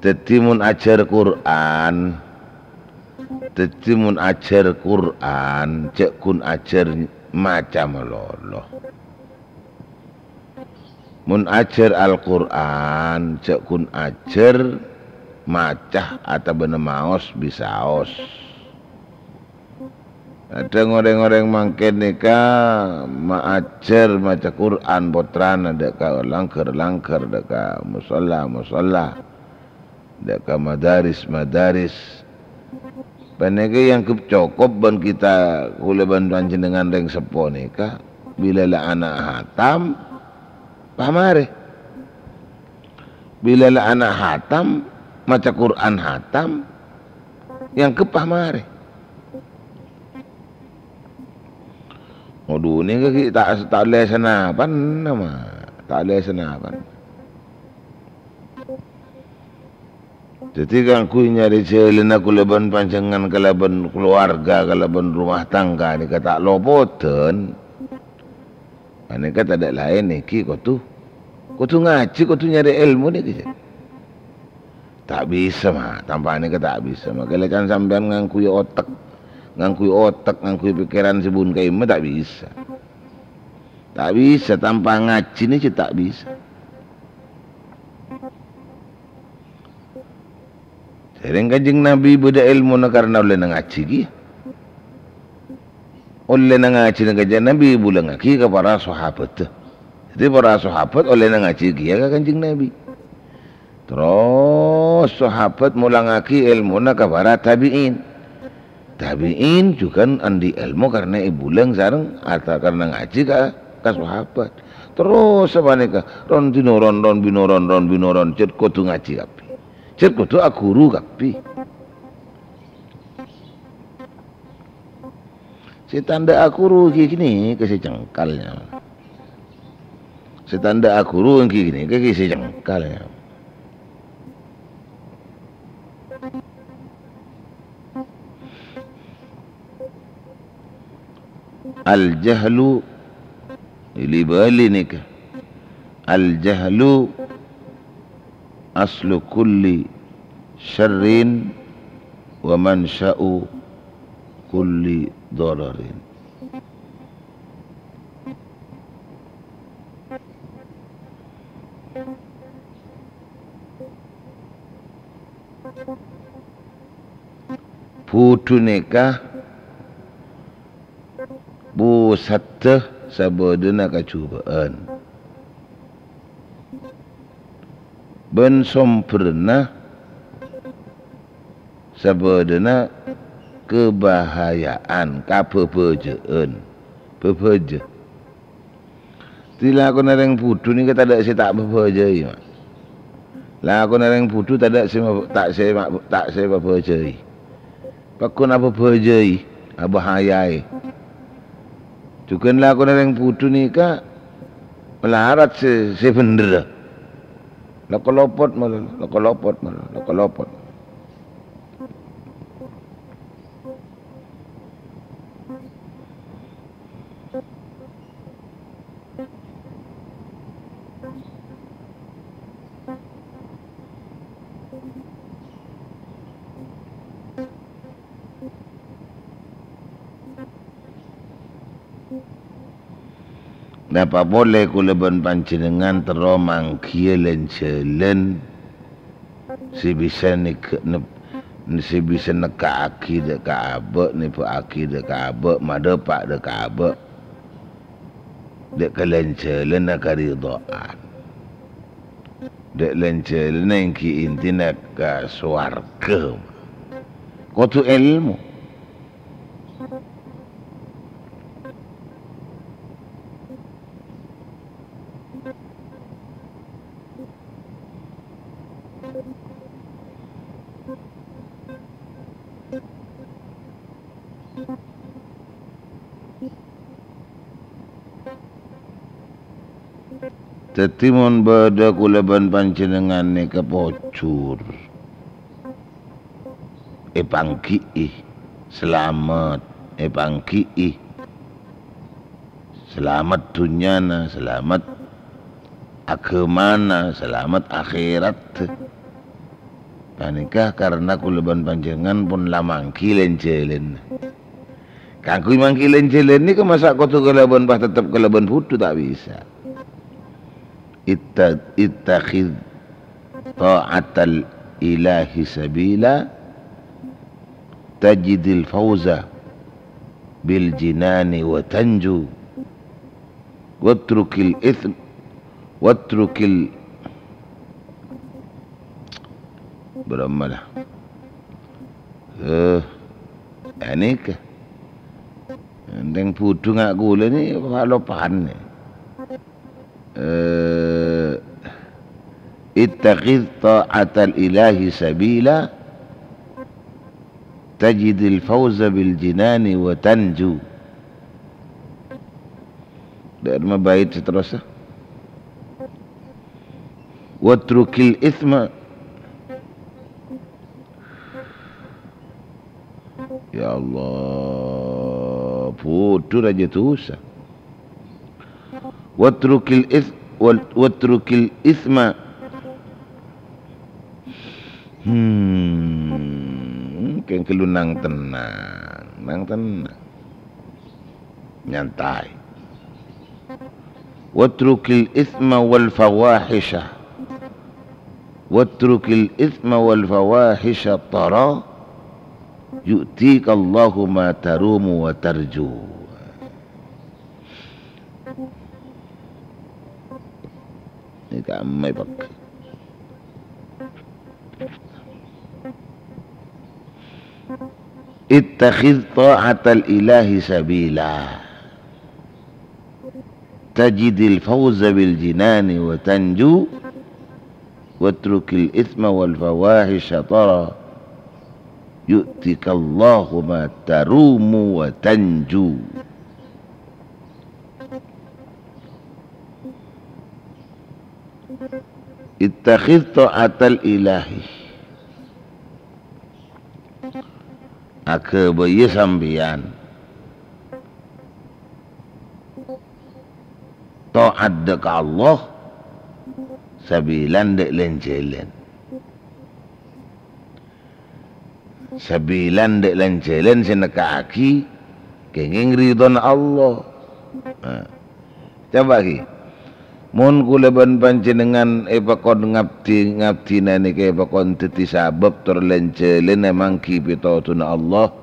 Dhâddhi mon ajhâr Qur'an, dhâddhi mon ajhâr Qur'an, jhâ' ghun ajhâr maca malolo. Mon ajhâr Al-Qur'an, jhâ' ghun ajhâr maca otabâna maos bisaos. Kadhâng orèng-orèng mangkèn nèka maajhâr maca Qur'an pottrana dâ' ka langghâr-langghâr, dâ' ka mosolla-mosolla, dâ' ka madaris-madaris. Panèka èangghep cokop bân kita, kaulâ bân panjhennengngan rèng seppo nèka, bilâ la ana' hatam, pamarè. Bilâ la ana' hatam, maca Qur'an hatam, èangghep pamarè. Odhu nèka ghi' ta', ta' ollè sanapana, ma. Ta' ollè sanapana. Dhâddhi, kaangghuy nyarè jhâlânna kaulâ bân panjhennengngan kalabân kalowarga, kalabân rumah tangga nèka ta' lopodhân. Panèka tadâ' laèn ènggi kodhu, kodhu ngajhi, kodhu nyarè èlmo nèka, jâ. Ta' bisa, ma. Tanpa nèka ta' bisa, ma. Kèlècan sampèyan ngangghuy otek, ngangghuy otek, ngangghuy pèkkèran sè bun ka'imma ta' bisa. Ta' bisa, tanpa ngajhi nèka jâ ta' bisa. Sèrèng Kanjeng Nabi bâdâ èlmona karana ollèna ngajhi kèya. Ollèna ngajhina Kanjeng Nabi èbulângaghi ka para sahabatta. Dhâddhi para sahabat ollèna ngajhi kèya ka Kanjeng Nabi. Terros sahabat molangaghi èlmona ka para tabi'in. Tabi'in jhughân andi' èlmo karana èbulâng sareng arta karana ngajhi ka, ka sahabat. Terros sapanèka, ron binoron, ron binoron, ron binoron, cè' kodhu ngajhi kabbhi. Cè' kodhu aghuru kabbhi. Sè tandhâ aghuru ghi' ghânèka sè cengkal, nya. Sè tandhâ aghuru ghi' ghânèka ghi' sè cengkal, nya. Al-jahlu, li-bâli nèka. Al-jahlu aslu kulli syarrin wa mansya'u kulli dhararin. Budhu nèka pusaddhâ sabâdâna kajhubâ'ân, bân sombherra sabâdâna kabahaya'an, kabhâbhâjâ'ân, bhâbhâjâ. Dhâddhi, lakona rèng budhu nèka tadâ' sè ta' bhâbhâjâi, ma. Lakona rèng budhu tadâ' sè ma-, ta' sè ma-, ta' sè pabhâjâi. Pagghun abhâbhâjâi, abhâhayaè. Jhughân lakona rèng budhu nèka malarat sè, sè bhendherra. Lo-kalopot malolo, lo-kalopot malolo, lo-kalopot. Napa polè kaulâ bân panjhennengngan terro manggiyâ lân-jhâlân sè bisa nèg-, nep-, sè bisa nekka'aghi dâ' ka abâ', nèbâ'aghi dâ' ka abâ', madhâpa' dâ' ka abâ', dâ' ka lân-jhâlânna karidhâ'ân. Dâ' lân-jhâlânna ènggi intina ka sowarghâ. Kodhu èlmo. Dhâddhi, mon bâdâ kaulâ bân panjhennengngan nèka pojhur, èpangghi'i, salamet, èpangghi'i. Salamet dhunnyana, salamet aghâmana, salamet akhèratta. Panèka karana kaulâ bân panjhennengngan pon la mangghi lèn-jhâlânna. Kaangghuy mangghi lèn-jhâlân nèka masa' kodhu kalabân pas tettep kalabân budhu? Ta' bisa. Itta-, ittakhidz tha'atal ilahi sabila tajidil fauza bil jinani wa tanju. Watrukil itsm-, watrukil, bârâmma la? Eh, anèka. Entèng budhu nga' kaulâ nè paloppahan nè. Eh, ittakhidz tha'atal ilahi sabila tajidil fauza bil jinani wa tanju. Dâ'ramma bait seterusnya. Watrukil itsma. Ya Allah, budhu rajâ dhusa. Watrukil its-, wal-, watrukil itsma. Hmm, kèng ghâllu nang tennang, nang tennang. Nyantai. Watrukil itsma wal fawahisha. Watrukil itsma wal fawahisha tara yu'tikallahu ma tarumu wa tarju. Nèka ammai pek. Ittakhidz tha'atal ilahi sabila tajidil fauza bil jinani wa tanju. Watrukil itsma wal fawahisha tara yu'tikallahu ma tarumu wa tanju. Ittakhidz tha'atal ilahi. Aghâbâyâ sampèyan ta'at dâ' ka Allah, sabila dâ' lèn-jhâlân. Sabila dâ' lèn-jhâlân sè nèkka'aghi kèngèng ridhona Allah. Nah, coba ghi. Mon kaulâ bân panjhennengngan èpakon ngabdi, ngabdhina nèka èpakon dhâddhi sabâb tor lèn-jhâlânna mangghi pitodhuna Allah,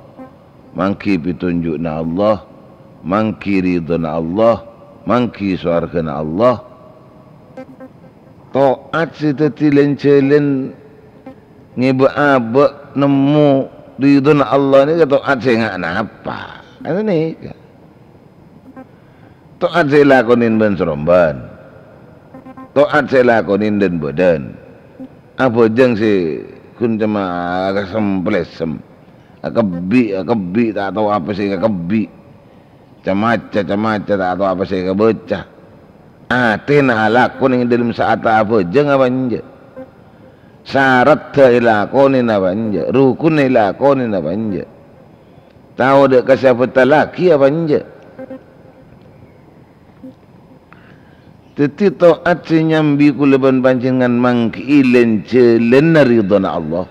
mangghi pitonju'na Allah, mangghi ridhona Allah, mangghi sowarghâna Allah. Ta'at sè dhâddhi lèn-jhâlân ngèbâ abâ' nemmo ridhona Allah nèka ta'at sè nga' napa? Kan nèka. Ta'at sè èlakonè bân-sarombân. Ta'at sè èlakonè dhân-bâdhân. Abhâjâng sè ghun coma asemplèsem. Akebbi', akebbi', ta' tao apa sè akebbi'. Ca-maca, ca-maca, ta' tao apa sè èkabâca. Atèna alako neng è dhâlem sa'atta abhâjâng apa enjâ'? Saratta èlakonè apa enjâ'? Rukunna èlakonè apa enjâ'? Tao dâ' ka sè abhântallaghi apa enjâ'? Dhâddhi, ta'at sè nyambi kaulâ bân panjhennengngan mangghi'i lèn-jhâlânna ridhona Allah.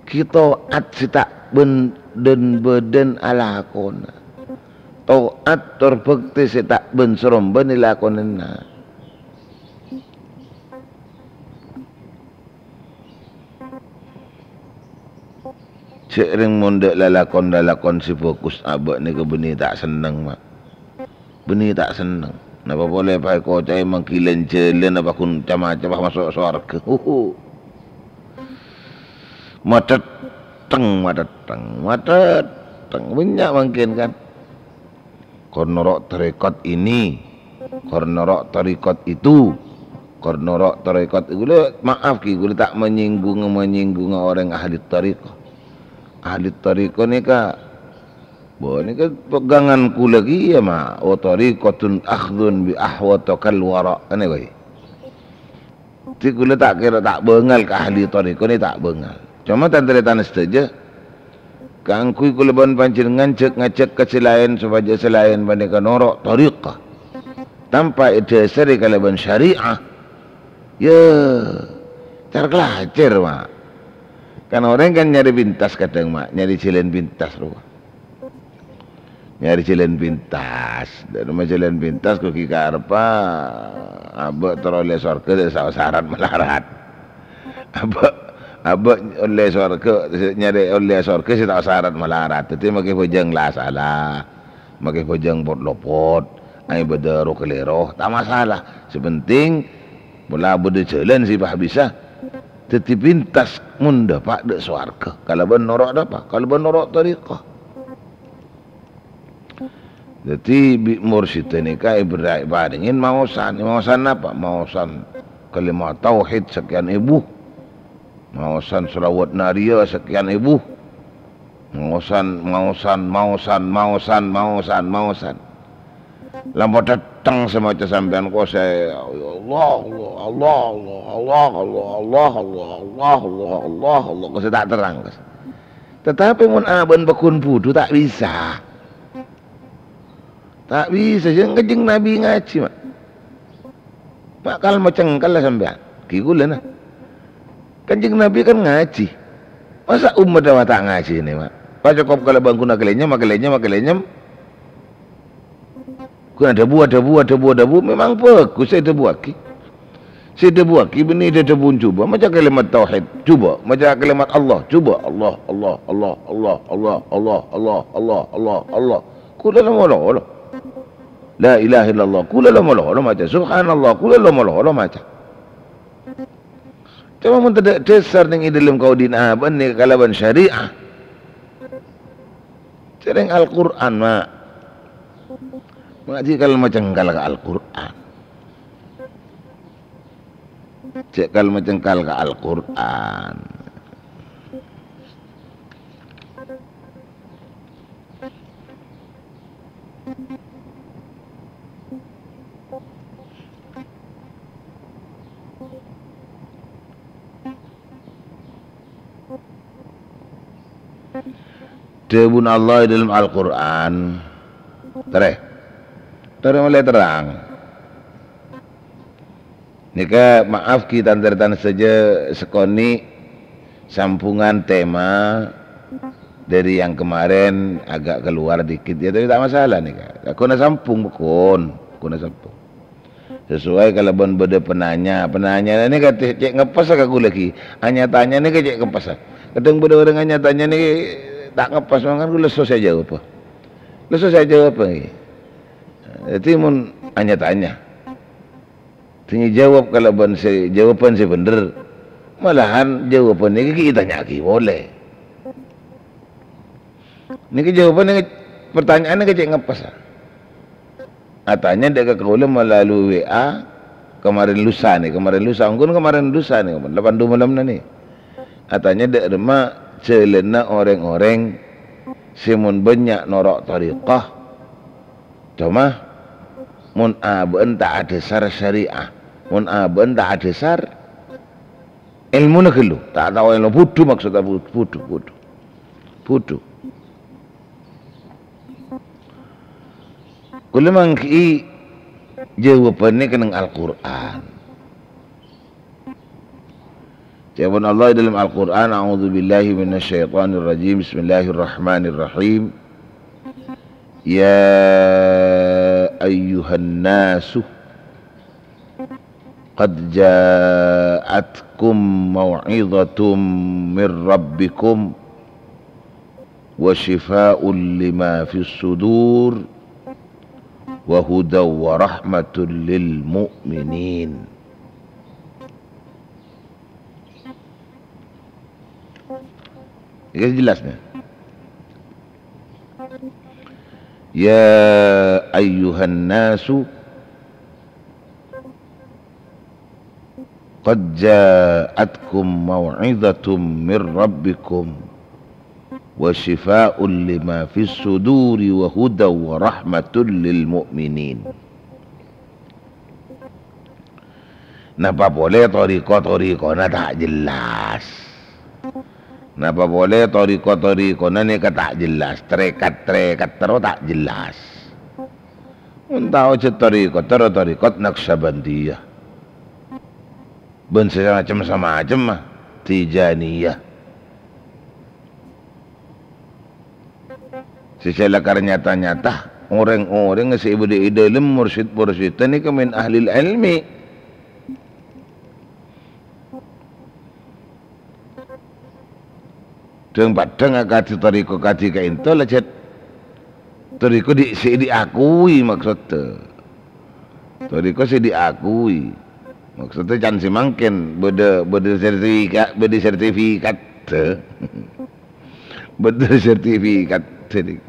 Ghi' ta'at sè ta' bân-, dhân-bâdhân alakona. Ta'at tor bhâktè sè ta' bân-sarombân èlakonana. Jhâ' rèng mon dâ' lalakon-lalakon sè bhâghus abâ' nèka bânnè ta' senneng, Ma'. Bânnè ta' senneng. Napa polè èpakoca'è mangghi lèn-jhâlân apa ghun ca-maca pas maso' sowarghâ. Huhu. Matèttèng, matèttèng, matèttèng. Bânnya' mangkèn, kan? Kor noro' tarekat ini, kor noro' tarekat itu, kor noro' tarekat, kaulâ maaf ghi, kaulâ ta' manyènggunga-manyènggunga orèng ahli tarekat. Ahli tarekat nèka Wah, nèka pegangan kaulâ kèya, ma'. "Wa thariqatun akhdhun bi ahwata kal wara'." Anè, wâi. Dhâddhi kaulâ ta' kèra ta' bângal ka ahli thariqah nè, ta' bângal. Coma tan-tarètan sadhâjâ, kaangghuy kaulâ bân panjhennengngan jhâk-ngajhâk ka sè laèn sopajâ sè laèn panèka noro' thariqah, tanpa èdhâsarè kalabân syari'ah, yâ, car-kalacèr, ma'. Kan orèng kan nyarè pintas kadhâng, ma', nyarè jhâlân pintas rowa. Nyarè jhâlân pintas. Dâ'remma jhâlân pintas, ghi' karebbhâ abâ' terro ollè sowarghâ sè ta' sarat malarat. Abâ', abâ' ollè sowarghâ, nyarè ollè sowarghâ sè ta' sarat malarat. Dhâddhi makè bhâjâng la sala, makè bhâjâng pot-lopot, aè bâdâ ro-kalèro, ta' masalah. Sè pentèng pola bâdâ jhâlân sè pas bisa. Dhâddhi pintas mon dâpa' dâ' sowarghâ. Kalabân noro' napa? Kalabân noro' thariqah. Dhâddhi, bi' mursyidda nèka èberrâ' èparèngè maosan. Maosan napa? Maosan kalimat tauhid sakèyan èbu. Maosan shalawat nariyah sakèyan èbu. Maosan, maosan, maosan, maosan, maosan, maosan. Lampa dâteng sè maca sampèyan, kosè, "Ya Allah, Allah, Allah, Allah, Allah, Allah, Allah, Allah, Allah, Allah, Allah, Allah," kosè ta' terrang, kosè. Tetapi mon abâ'na pagghun budhu, ta' bisa. Ta' bisa, jhâng Kanjeng Nabi ngajhi, ma'. Ma' kal-macengkal la sampèyan. Ghi' kaulâ, na. Kanjeng Nabi kan ngajhi. Masa' ommaddhâ ta' ngajhi, nè, ma'? Pas cokop kalabân ghun akalènyem, akalènyem, akalènyem. Ghun adhâbu, adhâbu, adhâbu, adhâbu, memang bhâghus sè èdhâbuwâghi. Sè èdhâbuwâghi bânnè dhâdhâbun jhubâ, maca kalimat tauhid, jhubâ, maca kalimat Allah, jhubâ, Allah, Allah, Allah, Allah. Kaulâ la malolo. La ilaha illallah, kaulâ la malolo maca. Subhanallah, kaulâ la malolo maca. Coma mon tadâ' dhâsar nèng è dhâlem kaodi'na bânnè kalabân syari'ah. Jhâreng Al-Qur'an, ma'. Ma' jhâ' kal-macengkal ka Al-Qur'an. Jhâ' kal-macengkal ka Al-Qur'an. Dhâbuna Allah è dhâlem Al-Qur'an. Tarè. Tarè molaè terrang. Nèka, maaf, ghi' tan-tarètan sadhâjâ, sakonè' sambungan tema dari yang kemarin agak keluar dikit, ya, tapi ta' masalah nèka. Ghuna sambung, pokon. Ghuna sambung. Sesuai kalabân bâdâ penanya. Penanya nèka cè', cè' ngepes ka kaulâ ghi. Anya-tanya nèka cè' ngepes. Kadhâng bâdâ orèng anya-tanya nèka ta' ngepes, mangkana kaulâ lesso sè ajâwâb. Lesso sè ajâwâb, ghi. Dhâddhi mon anya-tanya, sè èjâwâb kalabân sè, jâwâbhân sè bhendher. Malahan jâwâbhân nèka ghi' ètanya'aghi polè. Nèka jâwâbhân nèka, partanya'an nèka cè' ngepes. Atanya dâ' ka kaulâ melalui W A kemarin lusa nè, kemarin lusa, ongghu kemarin lusa nè, lapan du malemma nè. Atanya dâ' remma jhâlânna orèng-orèng sè mon bânnya' noro' thariqah, coma mon abâ'na ta' adhâsar syari'ah, mon abâ'na ta' adhâsar èlmona ghâllu, ta' tao èlmo, budhu maksodda, bu-, budhu, budhu. Budhu. Kaulâ mangghi'i jâwâbhânna kennèng Al-Qur'an. Ca'èpon Allah è dhâlem Al-Qur'an, "A'udzubillahi minasyaitonirrajim. Bismillahirrahmanirrahim. Ya ayyuhan nasu, qad ja'atkum mau'izatun mir rabbikum wa syifa'un lima fis sudur wa hudaw wa rahmatul lil mu'minin." Ini jelas, ya. Ya ayyuhan nasu, qad ja'atkum mau'izatun mir rabbikum wa syifa'ul lima fis suduri wa hudaw wa rahmatul lil mu'minin. Napa polè thariqah-thariqahna ta' jelas. Napa polè thariqah-thariqahna nèka ta' jelas, tarekat-tarekat terro ta' jelas. Mon tao jhât thariqah, terro thariqah Naqsabandiyah. Bân sè macem-samacem, ah, Tijaniyah. Sè calakar nyata-nyata, orèng-orèng sè bâdâ è dâlem mursyid-mursyidda nèka min ahlil ilmi. Dhâng-padhâng akadhi thariqah kadhi ka'ènto la jhât thariqah di-, sè diakui maksodda. Thariqah sè diakui. Maksodda can sè mangkèn bâdâ, bâdâ sertifika-, bâdâ sertifikat. Bâdâ sertifikat. Jadi,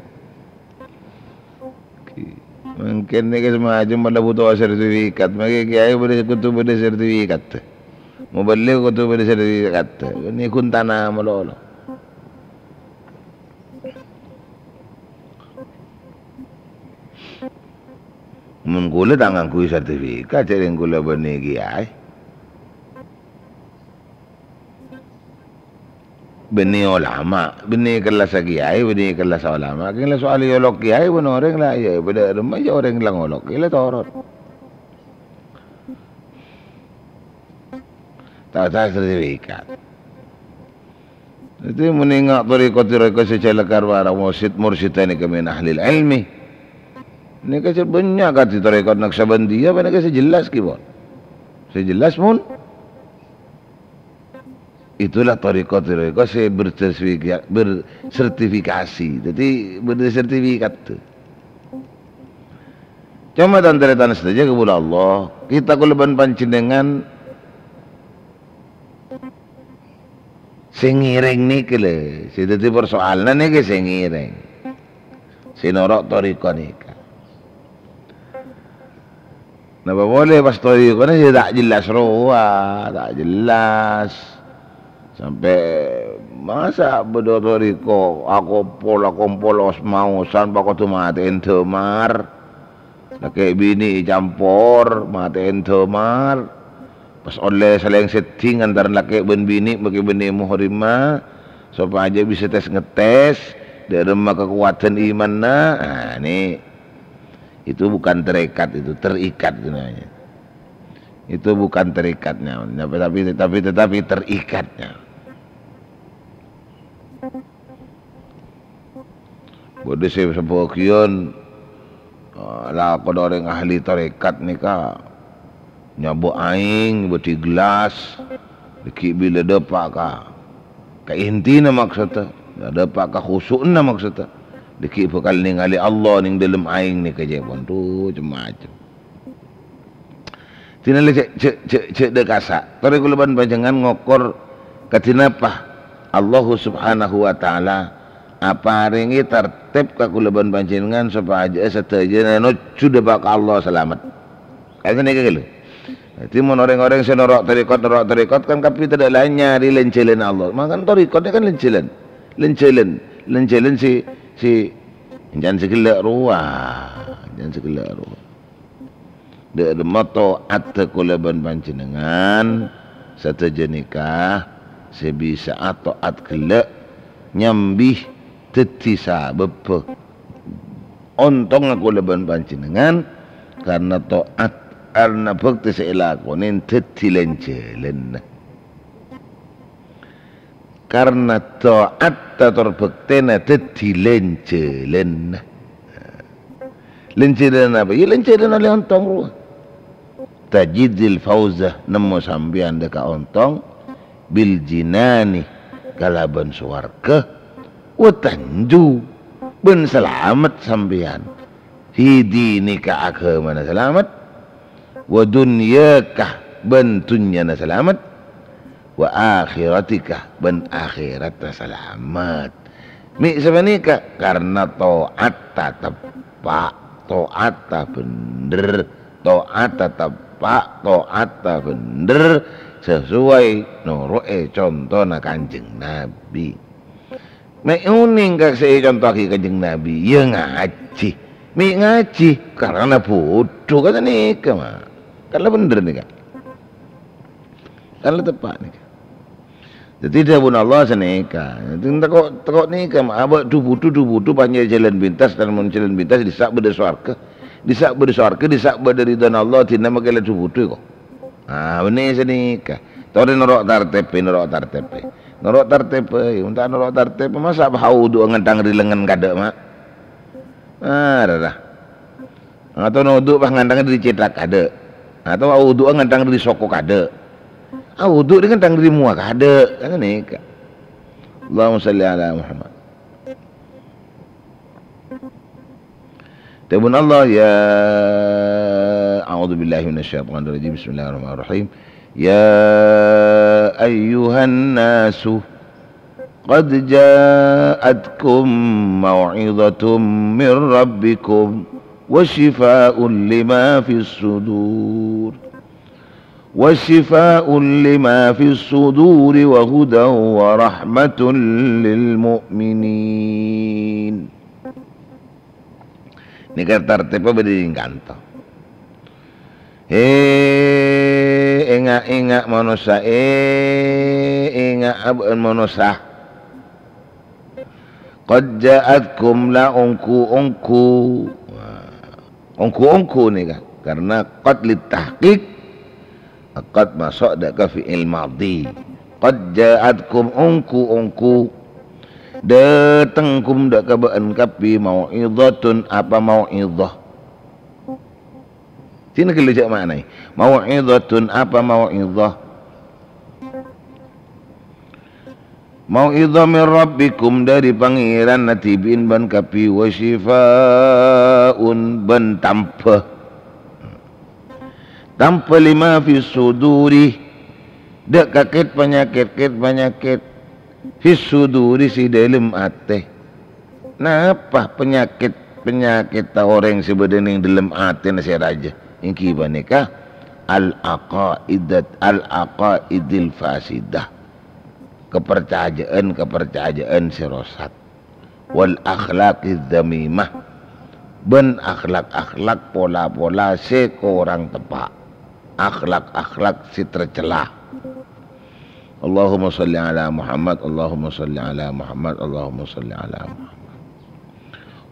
mangkèn nèka sè maju malah butuh sertifikat. Mangkèn kiai bâdâ, kodhu bâdâ sertifikat. Mubellig kodhu bâdâ sertifikat. Nèka ghun tana malolo. Mon kaulâ ta' ngangghuy sertifikat, jhâ' rèng kaulâ bânnè kiai. Bânnè ulama, bânnè kellassa kiai, bânnè kellassa ulama. Kèng la soal èolok kiai bân orèng la, iyâ, bâdâ remma iyâ orèng la ngolok, iyâ la torot. Ta' ta' sertifikat. Dhâddhi, mon enga' thariqat-thariqat sè calakar para mursyid-mursyidda nèka min ahlil ilmi. Nèka sè bânnya' kadhi thariqat Naqsabandiyah, panèka sè jelas, kèya, pon. Sè jelas, mon. Itulah thariqat-thariqat sè bersertifika-, bersertifikasi. Dhâddhi, bâdâ sertifikat. Coma, tan-tarètan sadhâjâ kaulâ Allah, kita kaulâ bân panjhennengngan sè ngèrèng nèka, lè, sè dhâddhi persoalanna nèka sè ngèrèng. Sè noro' thariqah nèka. Napa polè pas thariqahna sè ta' jelas rowa, ta' jelas. Sampè' masa' bâdâ thariqah akompol-akompol os-maosan pakodu matè'èn dâmar. Lakè' binè ècampor, matè'èn dâmar. Pas ollè salèng seddhing antarana lakè' bân binè, makè bânnè muhrimah, sopajâ bisa tes-ngetes, dâ' remma kakowadhân imanna. Ah, nè. Itu bukan tarekat, itu terikat itu namanya. Itu bukan tarekat, nyaman. Tapi, tapi, tapi, tetapi terikat, nyaman. Bâdâ sè sabâgiyân, eh, lakon orèng ahli tarekat nèka nyabâ' aèng, bâdhi gelas, dhâggi' bilâ dâpa' ka, ka intina maksodda, dâpa' ka khusyu'na maksodda. Dhâggi' bhâkal nèngalè Allah neng dâlem aèng nèka, ca'èpon. Duh, cem-macem. Dinala jhâ', jhâ', jhâ', jhâ' dâ' kasa'. Torè kaulâ bân panjhennengngan ngokor kadhi napa Allahu Subhanahu wa Ta'ala aparèngè tartib ka kaulâ bân panjhennengngan sopajâ sadhâjâna nojjhu dâpa' ka Allah salamet. Ka'dinto nèka ghâllu. Dhâddhi, mon orèng-orèng sè noro' tarekat, noro' tarekat kan kabbhi tadâ' laèn nyarè lèn-jhâlânna Allah. Mangkana tarekat nèka kan lèn-jhâlân. Lèn-jhâlân. Lèn-jhâlân sè, sè, èncan sè ghellâ' rowa. Èncan sè ghellâ' rowa. Dâ' remma to'atta kaulâ bân panjhennengngan sadhâjâ nèka sè bisa'a to'at ghellâ' nyambi dhâddhi sabâbbhâ ontongnga kaulâ bân panjhennengngan, karna to'at, karna bhâkti sè èlakonè dhâddhi lèn-jhâlânna. Karna to'atta tor bhâktèna dhâddhi lèn-jhâlânna. Lèn-jhâlânna apa? Iyâ lèn-jhâlân ollè ontong rowa. Tajidil fauza, nemmo sampèyan dâ' ka ontong, bil jinani, kalabân sowarghâ, wa tanju, bân salamet sampèyan. Fi dinika, aghâmana salamet, wa dunyaka, bân dhunnyana salamet, wa akhiratika, bân akhèratta salamet. Mè' sapanèka karna to'atta teppa', to'atta bhendher, to'atta teppa', to'atta bhendher, sasowai noro'è contona Kanjeng Nabi. Mè' onèng ka sè èconto'aghi Kanjeng Nabi, ya ngajhi. Mè' ngajhi, karana bhudhu, kan nèka, ma'. Kan la bhender nèka. Kan la teppa' nèka. Dhâddhi dhâbuna Allah sanèka. Dhâddhi tako', tako' nèka, ma', abâ' dhu-budhu, dhu-budhu, panjhâr jhâlân pintas, kan mon jhâlân pintas, dissa' bâdâ sowarghâ. Dissa' bâdâ sowarghâ, dissa' bâdâ ridhâna Allah, dhina makè la dhu-budhu, ko'. Ah, bânnè sanèka. Torè noro' tartèbbhâ, noro' tartèbbhâ. Noro' tartèbbhâ, mon ta' noro' tartèbbhâ, masa' bâ' wudu'a ngèntang dâri lengngen kaadâ', ma'? Ah, rara. Atau wudu'a pas ngèntang dâri cèthak kaadâ'. Atau wudu'a ngèntang dâri soko kaadâ'. Ah, wudu' dâri ngèntang dâri mowa kaadâ'. Kan nèka. Allahumma shalli ala Muhammad. Dhâbuna Allah, ya, a'udzubillahi minasyaitonirrajim. Bismillahirrahmanirrahim. Ya ayyuhan nasu, qad ja'atkum mau'izatun min rabbikum wa syifa'un lima fis sudur. Wa syifa'un lima fis suduri wa hudan wa rahmatun lil mu'minin. Nèka tartèbbhâ bâdâ è kanto. He, enga'-enga' manossa, he, enga' abâ'na manossa. Qad ja'atkum la ongghu-ongghu. Wah, ongghu-ongghu nèka. Karena qad litahqiq. Qad maso' dâ' ka fi'il madhi. Qad ja'atkum ongghu-ongghu. Dâteng kum dâ' ka bâ'na kabbhi mau'izatun apa mau'izah. Sini ghellâ' jhâ' ma'naè. Mau'izatun apa mau'izah? Mau'izah min rabbikum dâri Pangèranna dhibi'in bâ'na kabbhi wa syifa'un bân tambhâ. Tambhâ lima fis suduri, dâ' ka kèt-panyakèt, kèt-panyakèt, fis suduri sè dâlem atè. Napa panyakèt-panyakèt orèng sè bâdâ neng dâlem atèna sè rajâ? Èngghi panèka al-aqaidat, al-aqaidil fasidah. Kaparcajâ'ân-kaparcajâ'ân sè rosak. Wal akhlaqiz dzamimah. Bân akhlak-akhlak pola-pola sè korang teppa'. Akhlak-akhlak sè tercela. Allahumma shalli ala Muhammad, Allahumma shalli ala Muhammad, Allahumma shalli ala Muhammad.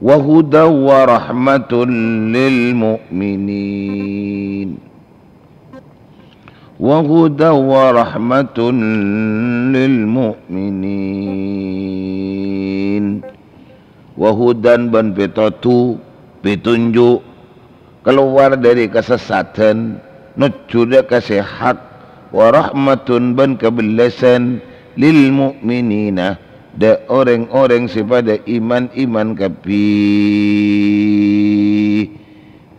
Wa hudan wa rahmatun lil mu'minin. Wa hudan wa rahmatun lil mu'minin. Wa hudan bân pètodhu, pètonjhu', kalowar dâri kasassaddhân, nojjhu dâ' ka sè hak, wa rahmatun bân kabellasân, lil mu'minina, dâ' orèng-orèng sè padâ iman-iman kabbhi.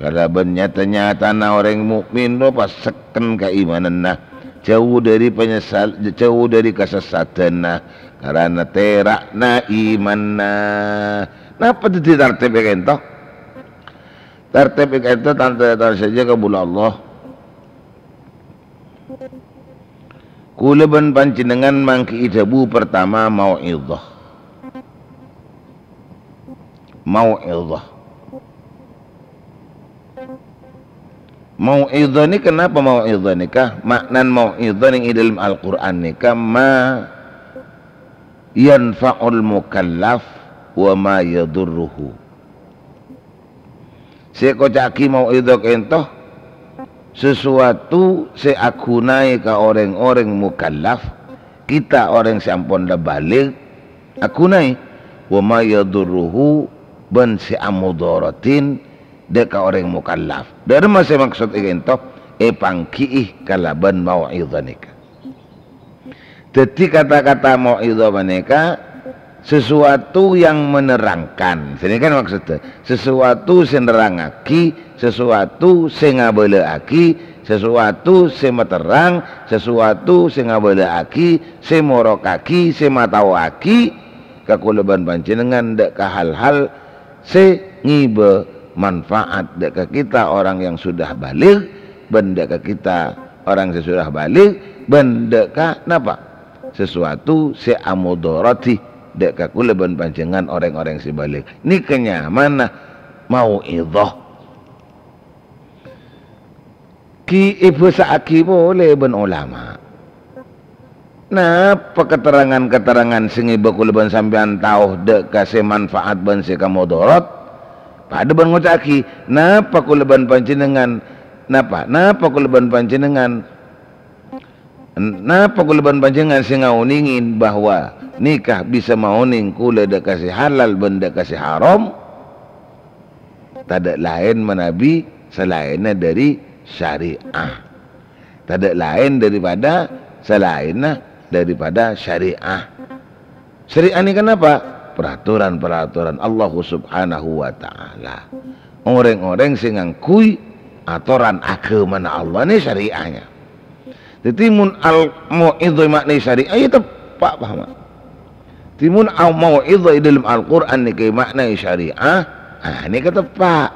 Kalabân nyata-nyatana orèng mu'min rowa pasekken kaimananna, jhâu dâri panyesal-, jhâu dâri kasassaddhânna, karana tèra'na imanna. Napa dhâddhi tartèb è ka'ènto? Tartèb è ka'ènto, tan-, tan-, sadhâjâ kaulâ Allah. Kaulâ bân panjhennengngan mangghi'i dhâbu partama mau'izah. Mau'izah. Mau'izah nèka napa mau'izah nèka? Ma'nan mau'izah neng è dâlem Al-Qur'an nèka ma yanfa'ul mukallaf wa ma yadurruhu. Sè èkoca'aghi mau'izah ka'ènto, sasuwatu sè aghunai ka orèng-orèng mukallaf, kita orèng sè ampon la baligh, aghunai, wa ma yadurruhu, bân sè amodharatin dâ' ka orèng mukallaf. Dâ'remma sè maksod è ka'ènto, èpangghi'i kalabân mau'izah nèka. Dhâddhi, kata-kata mau'izah panèka sesuatu yang menerangkan. Sènèka maksoddhâ, sesuatu sè nerrangngaghi, sesuatu sè ngabâlâ'aghi, sesuatu sè materrang, sesuatu sè ngabâlâ'aghi, sè morokaghi, sè mataowaghi ka kaulâ bân panjhennengngan dâ' ka hal-hal sè ngibâ manfaat dâ' ka kita orang yang sudah baligh, bân dâ' ka kita orang sè sudah baligh, bân dâ' ka napa? Sesuatu sè amodharatin dâ' ka kaulâ bân panjhennengngan orèng-orèng sè bâlègh. Nèka nyamana mau'idhah. Ghi èbhâsa'aghi polè bân olama. Napa katerrangan-katerrangan sè ngèbâ kaulâ bân sampèyan tao dâ' ka sè manfaat bân sè kamodarat? Padâ bân ngoca'aghi, napa kaulâ bân panjhennengngan, napa, napa kaulâ bân panjhennengngan, napa kaulâ bân panjhennengngan sè ngaonèngè bahwa nèka bisa maonèng kaulâ dâ' ka sè halal bân dâ' ka sè haram? Tadâ' laèn manabi salaènna dâri syariah. Tadâ' laèn daripada salaènna daripada syariah. Syariah nèka napa? Peraturan-peraturan Allah Subhanahu wa Ta'ala. Orèng-orèng sè ngangghuy atoran aghâmana Allah nè syariahnya. Dhâddhi, mon al-, mau'idhah èmaknaè syariah, ya teppa', paham? Dhâddhi, mon al-, mau'idhah è dâlem Al-Qur'an nèka èmaknaè syariah, ah, nèka teppa'.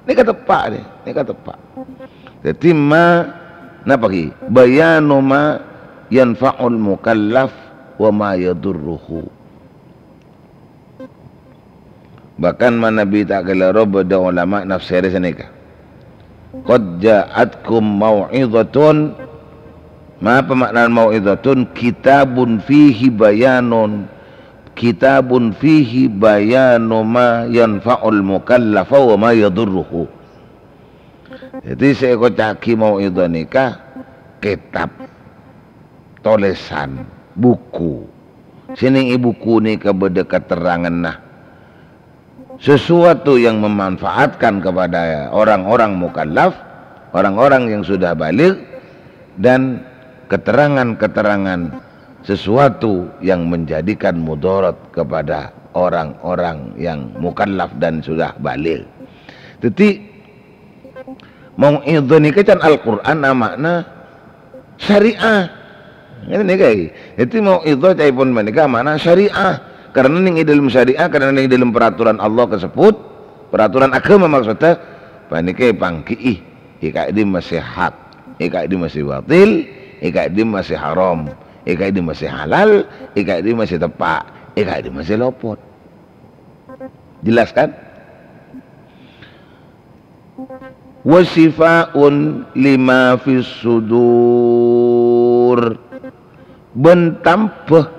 Nèka teppa', nè, nèka teppa'. Dhâddhi, ma, napa ghi? Bayanu ma yanfa'ul mukallaf wa ma yadurruhu. Bahkan manabi ta' kalèro bâdâ olama nafsèrè sanèka. "Qad ja'atkum mau'izatun." Mapa ma'na mau'izatun? "Kitabun fihi bayanun." Kitabun fihi bayanu ma yanfa'ul mukallafa wa ma yadurruhu. Dhâddhi sè èkoca'aghi mau'izah nèka kètab, tolèsan, buku. Sè nèng è buku nèka bâdâ katerranganna sesuatu yang memanfaatkan kepada orang-orang mukallaf, orang-orang yang sudah baligh, dan keterangan-keterangan sesuatu yang menjadikan mudarat kepada orang-orang yang mukallaf dan sudah baligh. Dhâddhi, mau'izah nèka can Al-Qur'an ama'na syariah. Ngènè nèka, è. Dhâddhi, mau'izah ca'èpon panèka ama'na syariah. Karena nèng è dâlem syariah, karena nèng è dâlem peraturan Allah kasebbhut, peraturan aghâma maksodda, panèka èpangghi'i, è ka'dimma sè hak, è ka'dimma sè batil, è ka'dimma sè haram, è ka'dimma sè halal, è ka'dimma sè teppa', è ka'dimma sè lopot. Jelas, kan? "Wa syifa'un lima fis sudur." Bân tambhâ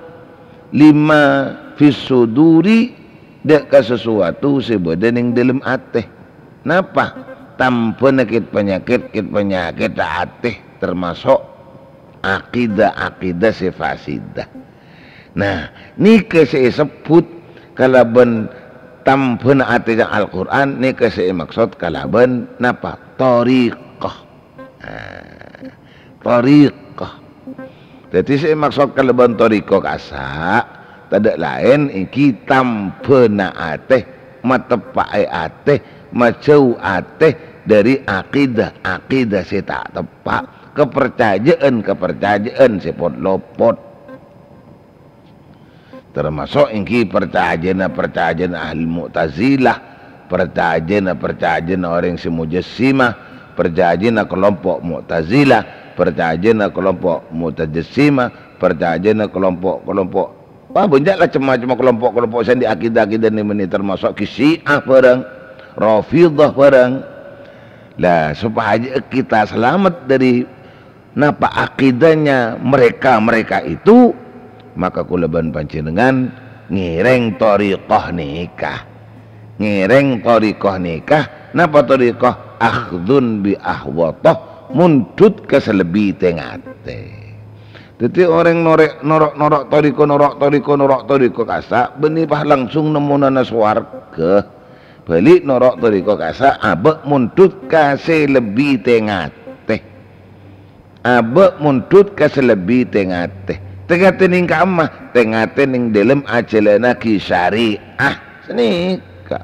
lima fis suduri, dâ' ka sesuatu sè bâdâ nèng dâlem atè. Napa? Tambhâna kèt-panyakèt, kèt-panyakèt atè, termasuk akidah-akidah sè fasidah. Nah, nèka sè èsebbhut kalabân tambhâna atèna Al-Qur'an, nèka sè èmaksod kalabân napa? Thariqah. Nah, thariqah. Dhâddhi, sè èmaksod kalabân thariqah kassa', tadâ' laèn èngghi tambhâna atè, mateppa'è atè, majâu atè dâri akidah-akidah sè ta' teppa', kaparcajâ'ân-kaparcajâ'ân sè pot-lopot. Termasuk èngghi parcajâna-parcajâna ahli Mu'tazilah, parcajâna-parcajâna orèng sè mujassimah, parcajâna kelompok Mu'tazilah, parcajâna kelompok Mutajassimah, parcajâna kelompok-kelompok, wah, bânnya' la cem-macemma kelompok-kelompok sè andi' akidah-akidah nè-, mènè, termasuk ghi Syiah bhârâng, Rafidhah bhârâng. Lah, supaya kita selamat dari napa akidahnya mereka-mereka itu, maka kaulâ bân panjhennengngan ngèrèng thariqah nèka. Ngèrèng thariqah nèka, napa thariqah? Akhdhun bi ahwathah, mondhut ka sè lebbi tè-ngatè. Dhâddhi orèng norè-, noro'-noro' thariqah, noro' thariqah, noro' thariqah kassa', bânnè pas langsung nemmonana sowarghâ. Bâli' noro' thariqah kassa', abâ' mondhut ka sè lebbi tè-ngatè. Abâ' mondhut ka sè lebbi tè-ngatè. Tè-ngatè nèng ka'emma? Tè-ngatè nèng dâlem ajhâlânnaghi syariah. Sanèka.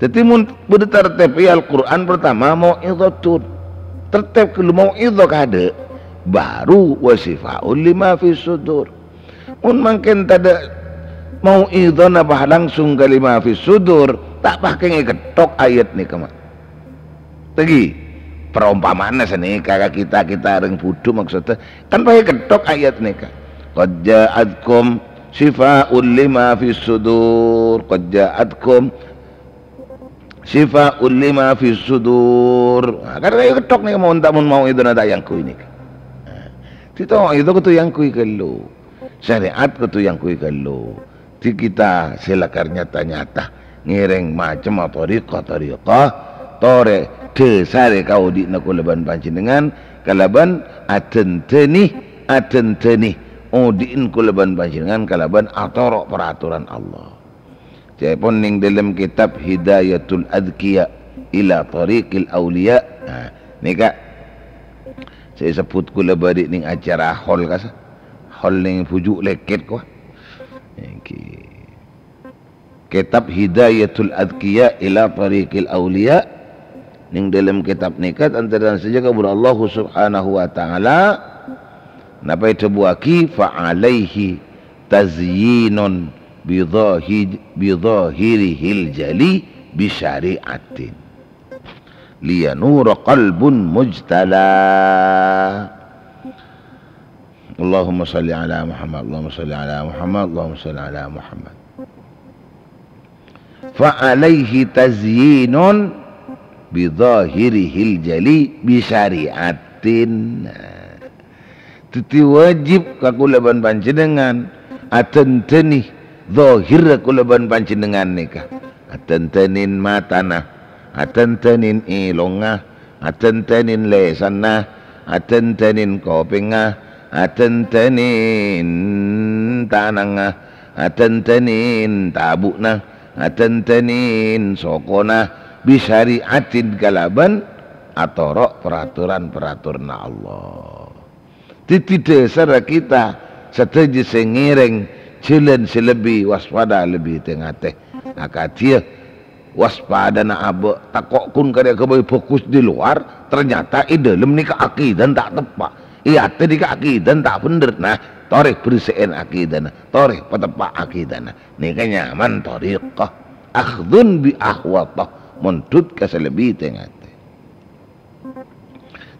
Dhâddhi, mon bâdâ tartib è Al-Qur'an, pertama mau'izatun. Tartib ghâllu mau'izah kaadâ', baru wa syifa'un lima fis sudur. Mon mangkèn tadâ' mau'izana pas langsung ka lima fis sudur, ta' pakèng èkettok ayat nèka, ma'. Tèngghi, parompamana sanèka ka kita-kita orèng budhu maksodda, kan pas èkettok ayat nèka. "Qad ja'atkum Syifa'ul lima fis sudur, qad ja'atkum syifa'ul lima fis sudur. Nah, kan kaya kethok nèka mon ta' mon mau'idhana ta' èangghuy nèka. Nah, dhâddhi mau'idhah kodhu èangghuy ghâllu. Syariat kodhu èangghuy ghâllu. Dhâddhi kita sè lakar nyata-nyata ngèrèng macemma thariqah-thariqah, torè dhâsarè kaodi'na kaulâ bân panjhennengngan kalabân adhândhâni, adhândhâni odi'en kaulâ bân panjhennengngan kalabân atoro' paraturan Allah. Ca'èpon neng dâlem kètab Hidayatul Adzkiya ila Thariqil Auliya. Nah, nèka sè èsebbhut kaulâ bâdhi' neng acara hol kasa. Hol neng Bhuju' Lèkèt, kowa. Èngghi. Kètab Hidayatul Adzkiya ila Thariqil Auliya. Neng dâlem kètab nèka, tan-tarètan sadhâjâ kabhâr Allah Subhanahu wa Ta'ala, napa èdhâbuwâghi, "Fa alaihi tazyinun bi dhahi-, bi dhahirihil jali bi syari'atin. Liyanura qalbun mujtala." Allahumma shalli ala Muhammad, Allahumma shalli ala Muhammad, Allahumma shalli ala Muhammad. Fa alaihi tazyinun bi dhahirihil jali bi syari'atin. Nah, dhâddhi wajib ka kaulâ bân panjhennengngan adhândhâni dhahirra kaulâ bân panjhennengngan nèka. Adhândhânin matana, adhândhânin èlongnga, adhândhânin lèsanna, adhândhânin kopèngnga, adhândhânin tanangnga, adhândhânin tabu'na, adhândhânin sokona, bi syari'atin kalabân atoro' paraturan-paraturanna Allah. Dhâddhi dhâsarra kita sadhâjâ sè ngèrèng jhâlân sè lebbi waspada, lebbi tè-ngatè. Akadhiyâ waspadana abâ', tako' ghun karè aghâbây bhâghus di luar, ternyata è dâlem nèka akidana ta' teppa'. È atè nèka akidana ta' bhendher. Nah, torè bersihin akidana, torè pateppa' akidana. Nèka nyamana thariqah. Akhdhun bi ahwata, mondhut ka sè lebbi tè-ngatè.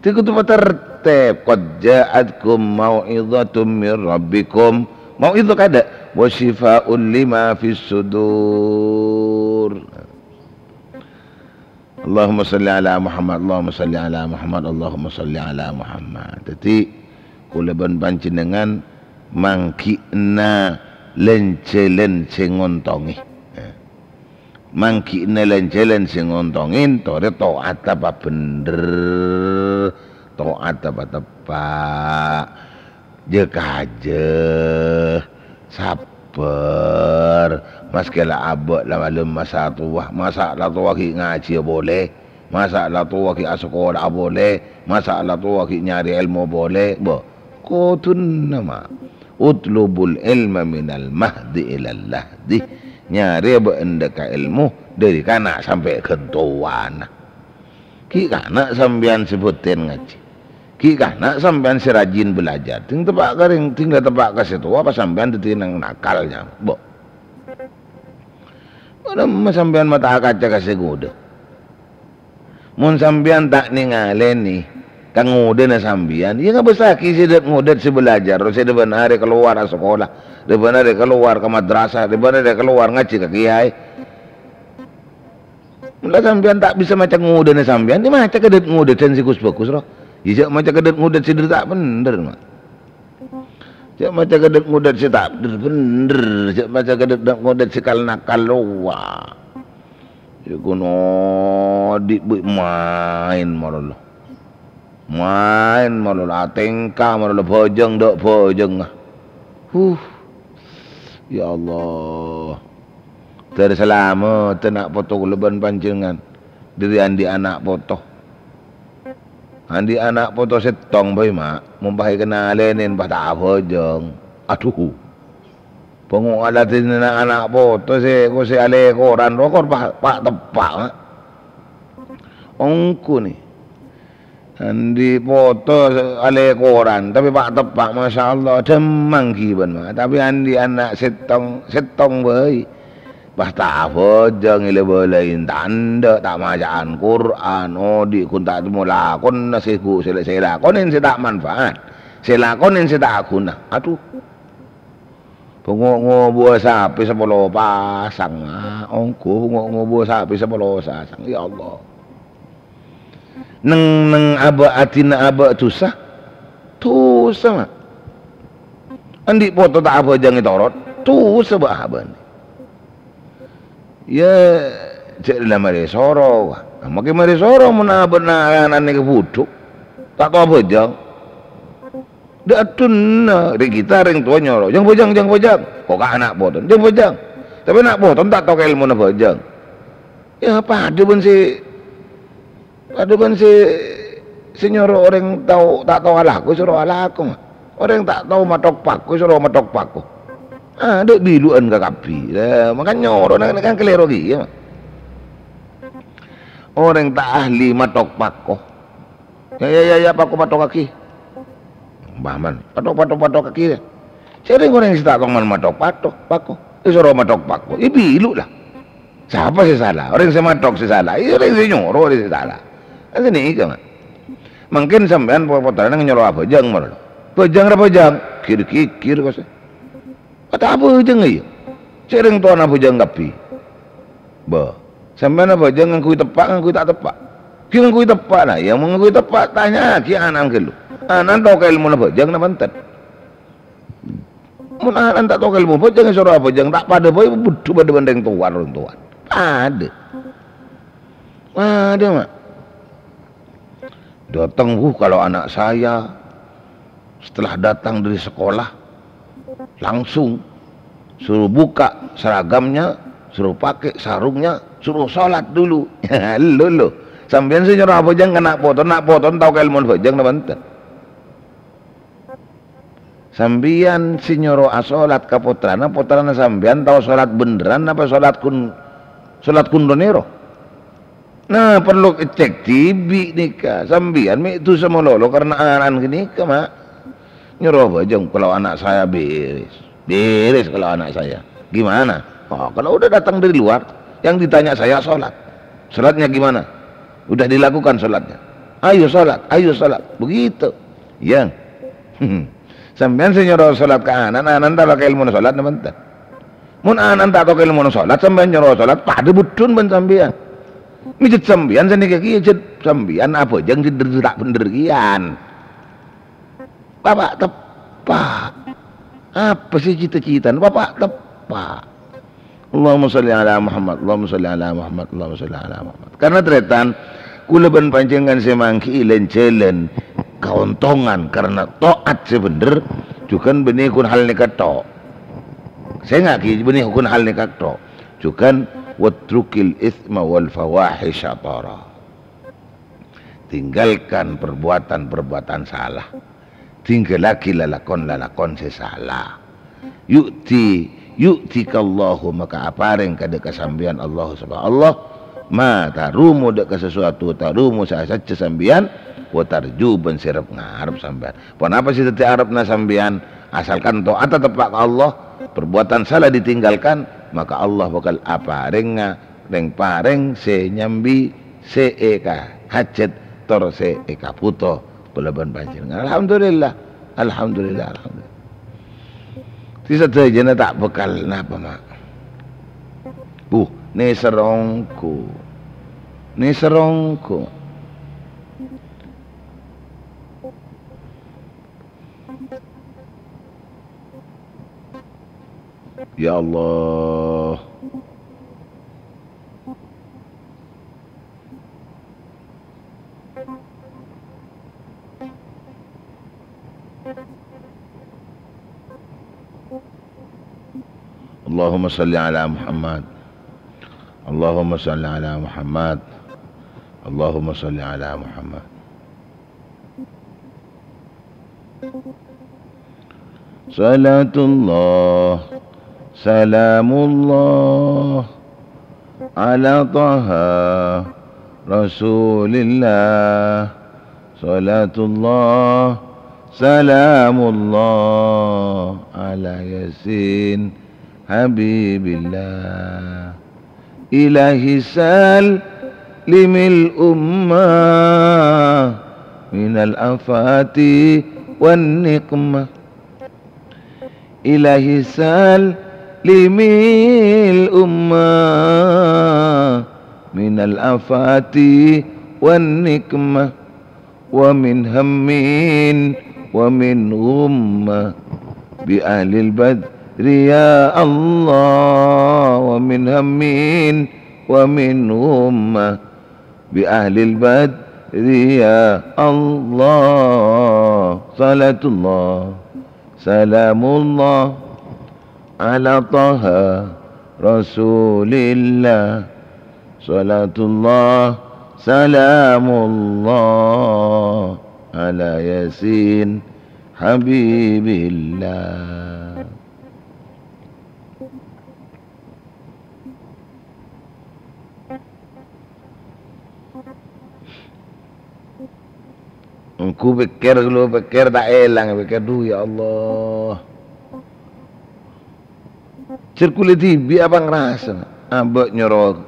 Dhâddhi kodhu patertèb, "Qad ja'atkum mau'izatun mir rabbikum." Mau'izah kadhâ', "wa syifa'un lima fis sudur." Allahumma shalli ala Muhammad, Allahumma shalli ala Muhammad, Allahumma shalli ala Muhammad. Dhâddhi, kaulâ bân panjhennengngan mangghi'na lan-jhâlân sè ngontongè. Ya. Mangghi'na lan-jhâlân sè ngontongè, torè to'atta pabhendher, to'atta pateppa', jâ-kajâ, sabbhâr, maskè la abâ' la malem masa towa, masa la towa ghi' ngajhiyâ polè, masa la towa ghi' asakola polè, masa la towa ghi' nyarè èlmo polè, bâ, kodhuna, ma'. "Utlubul ilma minal mahdi ilal lahdi." Nyarè bâ'na ka èlmo dâri kana' sampè' ghântowana. Ghi' kana' sampèyan sè bhunten ngajhi. Ghi' kana' sampèyan sè rajin belajar. Dhing teppa' ka rèng-, dhing la teppa' ka sè towa, apa sampèyan dhâddhi nang nakal, nya, bâ. Manabi sampèyan mata kaca ka sè ngodâ. Mon sampèyan ta' nèngalènè ka ngodâna sampèyan, iyâ ngabâssaghi sè dât-ngodât sè belajar, sè dhâ-bân arè kalowar asakola, dhâ-bân arè kalowar ka madrasah, dhâ-bân arè kalowar ngajhi ka kèyaè. Mon la sampèyan ta' bisa maca ngodâna sampèyan, yâ maca ka dât-ngodâdhân sè ghus-bhâghus, ro. Yâ jhâ' maca ka dât-ngodât sè dhâr ta' bhendher, ma'. Jhâ' maca ka dât-ngodât sè ta' bhendher-bhendher, jhâ' maca ka dât-ngodât sè kal-nakal, rowa. Yâ ghun odi' bi' maèn malolo. Maèn malolo, atèngka malolo, bhâjâng dâ' bhâjângnga. Huh. Ya Allah. Dhâr salamet ana' poto kaulâ bân panjhennengngan. Dhâri andi' ana' poto. Andi' ana' poto sèttong bhâi, ma'. Mon pas èkennalènè, pas ta' abhâjâng. Adhu. Bângo aladhinna ana' poto sè, ko sè alèkoran, rokor pa', pa' teppa', ma'. Ongghu, nè. Andi' poto alèkoran, tapè pa' teppa', masyaallah, dhâmmang ghibân, ma'. Tapè andi' ana' sèttong, sèttong bhâi. Pas ta' abhâjâng èla-bâlâi tandhâ, ta' maca'an Qur'an, odi' ghun ta' temmo lakonna sè ghu-, sè, sè lakonè sè ta' manfaat, sè lakonè sè ta' ghuna. Adhu. Bângo-, ngobuwâ sapè sapolo pasang, ah, ongghu bângo-, ngobuwâ sapè sapolo pasang, ya Allah. Neng-, neng abâ' adina abâ' dusa, dusa, Ma'. Andi' poto ta' abhâjâng ètorot, dusa bâ' abâ'na. Iyâ, jhâ' la marè soro, wa. Makkè marè soro mon abâ'na ana'na nèka budhuk, ta' tao abhâjâng. Dâ' addunna, rè kita rèng towa nyoro, "Jâng bhâjâng, jâng bhâjâng." Kok ka ana' poton, "Jâng bhâjâng." Tapè ana' poton ta' tao ka èlmona bhâjâng. Iyâ, padâ bân sè, padâ bân sè, sè nyoro orèng tao, ta' tao alako, soro alako, Ma'. Orèng ta' tao mathok pako, soro mathok pako. Ah, dâ' bilu'ân kakabbhi. Lah, mangkana nyoro nèka kan kalèro kèya, Ma'. Orèng ta' ahli mathok pako. Ya, ya, ya, ya, pako, pathokaghi. Umpamana, pathok, pathok, pathokaghi, ya. Jhâ' rèng-orèng sè ta' tao man mathok, pathok, pako. Èsoro mathok pako. Èbilu' la. Sapa sè sala? Orèng sè mathok sè sala. Iyâ, orèng sè nyoro sè sala. Kan sanèka, Ma'. Mangkèn sampèyan po-, pottrana nyoro abhâjâng, mara. Bhâjâng ra bhâjâng. Gir-gigir, kosè. Kata abhâjâng, iyâ. Cè' rèng towana abhâjâng kabbhi. Bâ. Sampèyan abhâjâng ngangghuy teppa', ngangghuy ta' teppa'? Ghi ngangghuy teppa', la. Iyâ, mon ngangghuy teppa', tanya'aghi ana'na ghâllu. Ana'na tao ka èlmona bhâjâng napa enten? Mon ana'na ta' tao ka èlmo bhâjâng, èsoro abhâjâng, ta' padâ bhâi, budhu padâ bân rèng towa, rèng towa. Padâ. Padâ, Ma'. Datang, wuh, kalau anak saya setelah datang dari sekolah, langsung suruh buka seragamnya, suruh pakai sarungnya, suruh sholat dulu. Lo, lo. Sampèyan sè nyoro abhâjâng ka na' poton, na' poton tao ka èlmona bhâjâng napa enten? Sampèyan sè nyoro asolat ka pottrana, pottrana sampèyan tao solat bhendherrân apa solat kun-, solat kun-ronèro? Nah, parlo ècèk dhibi' nèka. Sampèyan mè' dusa malolo karna ana'na ghânèka, Ma'. Nyoro abhâjâng, "Kalau anak saya beres. Beres kalau anak saya." Gimana? Oh, kalau udah datang dari luar, yang ditanya saya sholat. Sholatnya gimana? Udah dilakukan sholatnya. "Ayo sholat, ayo sholat." Begitu. Iyâ. Sampèyan sè nyoro solat ka ana'na, ana'na ta' tao ka èlmona solat napa enten? Mon ana'na ta' tao ka èlmona solat, sampèyan nyoro solat, padâ budhun bân sampèyan. Mèjhât sampèyan sanèka kèya, jhât sampèyan abhâjâng sè dhâr-, ta' bhendher kèyan. Papa' teppa'. Apa sè cita-citana? Papa' teppa'. Allahumma shalli ala Muhammad, Allahumma shalli ala Muhammad, Allahumma shalli ala Muhammad. Karna tarètan, kaulâ bân panjhennengngan sè mangghi'i lan-jhâlân kaontongan karna taat sè bhendher, jhughân bânnè ghun hal nèka tho'. Sènga' ghi bânnè ghun hal nèka tho'. Jhughân, "Watrukil itsma wal fawahisya thara." Tinggalkan perbuatan-perbuatan salah. Tinggalaghi lalakon-lalakon sè sala. Yu'ti, yu'tikallahu, maka aparèng kadâ' ka sampèyan Allah, sapa Allah, ma tarumu, dâ' ka sasuatu, tarumu, sè asajjhâ sampèyan, wa tarju, bân sè rep-ngarep sampèyan. Ponapa sè dhâddhi arepna sampèyan? Asalkan ta'at teppa' ka Allah, perbuatan salah ditinggalkan, maka Allah bhâkal aparènga rèng-parèng sè nyambi sè èkahajhât tor sè èkabhuto kaulâ bân panjhennengngan. Alhamdulillah. Alhamdulillah, alhamdulillah. Sè sadhâjâna ta' bhâkal napa, Ma'. Buh, nèser ongghu. Nèser ongghu. Ya Allah. Allahumma shalli ala Muhammad. Allahumma shalli ala Muhammad. Allahumma shalli ala Muhammad. Salatullah, salamullah, ala Taha Rasulillah. Salatullah, salamullah, ala Yasin Habibillah. Ilahi sallimil ummah minal afati wan niqmah. إلهي سلم الأمة من الآفات والنقمة، ومن هم ومن غمة بأهل البدر يا الله، ومن هم ومن غمة بأهل البدر يا الله. صلاة الله سلام الله على طه رسول الله، صلاة الله سلام الله على ياسين حبيب الله. Engko pèkkèr, ghâllu pèkkèr ta' èlang, pèkkèr, "Dhu, ya Allah." Jhâr kulâ dhibi' apa ngrasa, abâ' nyoro,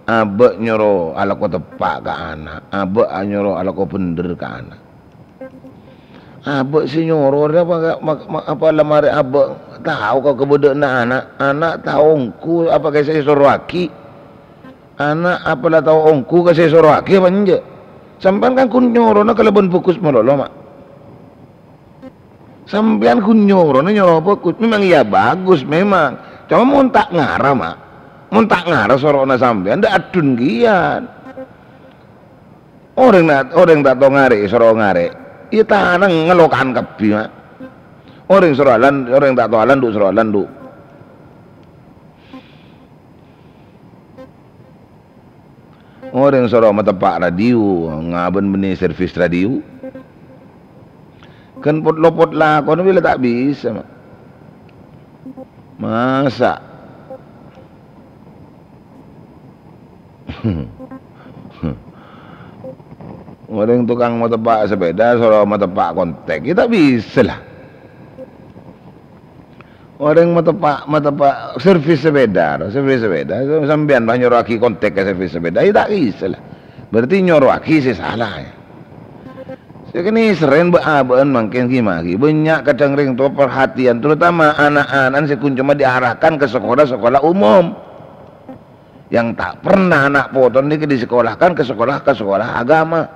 abâ' nyoro alako teppa' ka ana', abâ' nyoro alako bhendher ka ana'. Abâ' sè nyoro, apa, ma-, ma-, apa la marè abâ' tao ka kabâdâ'ânna ana', ana' tao engko' apa sè èsorowaghi. Ana' apa la tao ongghu ka sè èsorowaghi apa enjâ'? Sampèyan kan ghun nyorona kalabân bhâghus malolo, Ma'. Sampèyan ghun nyorona nyoro bhâghus. Memang iyâ bhâghus, memang. Coma mon ta' ngara, Ma'. Mon ta' ngara soro'na sampèyan, dâ' addun kèyan. Orèng na-, orèng ta' tao ngarè', soro ngarè'. Iyâ tanang ngelokan kabbhi, Ma'. Orèng soro alan-, orèng ta' tao alandu', soro alandu'. Orèng soro mateppa' radio, ngabân bânnè servis radio. Kan pot-lopot lakona bilâ ta' bisa, Ma'. Masa'. Orèng tokang mateppa' sepèda, soro mateppa' kontèk, iyâ ta' bisa la. Orèng mateppa', mateppa' servis sepèda, servis sepèda. Sampèyan pas nyoroaghi kontèk ka servis sepèda, iyâ ta' bisa la. Berarti nyoroaghi sè sala, yâ. Sè kènè' serrèn bâ'-abâ'ân mangkèn ghi, maghi. Bânnya' kadhâng rèng towa perhatian, terutama ana'-ana'an sè ghun coma diarahkan ka sekolah-sekolah umum. Yang ta' pernah ana' potona nèka disekolahkan ka sekolah, ka sekolah agama.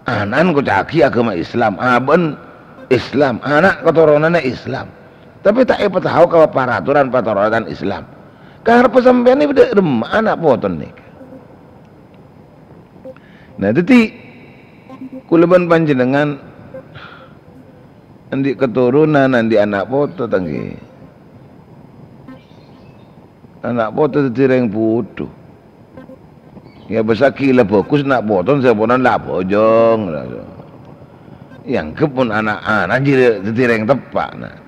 Ana'na èkoca'aghi agama Islam, abâ'na Islam, ana' katoronanna Islam. Tapè ta' èpatao ka paraturan-paraturan Islam. Kareppa sampèyan nèka bâdâ è remma ana' potona nèka. Nah, dhâddhi, kaulâ bân panjhennengngan andi' katoronan, andi' ana' poto, ta' ngghi. Ana' poto dhâddhi rèng bhudhu. Yâ, bâsaghi la bhâghus na' poto, sè ponan la abhâjâng. Èangghep mon ana'-ana' jârèya dhâddhi rèng teppa', na.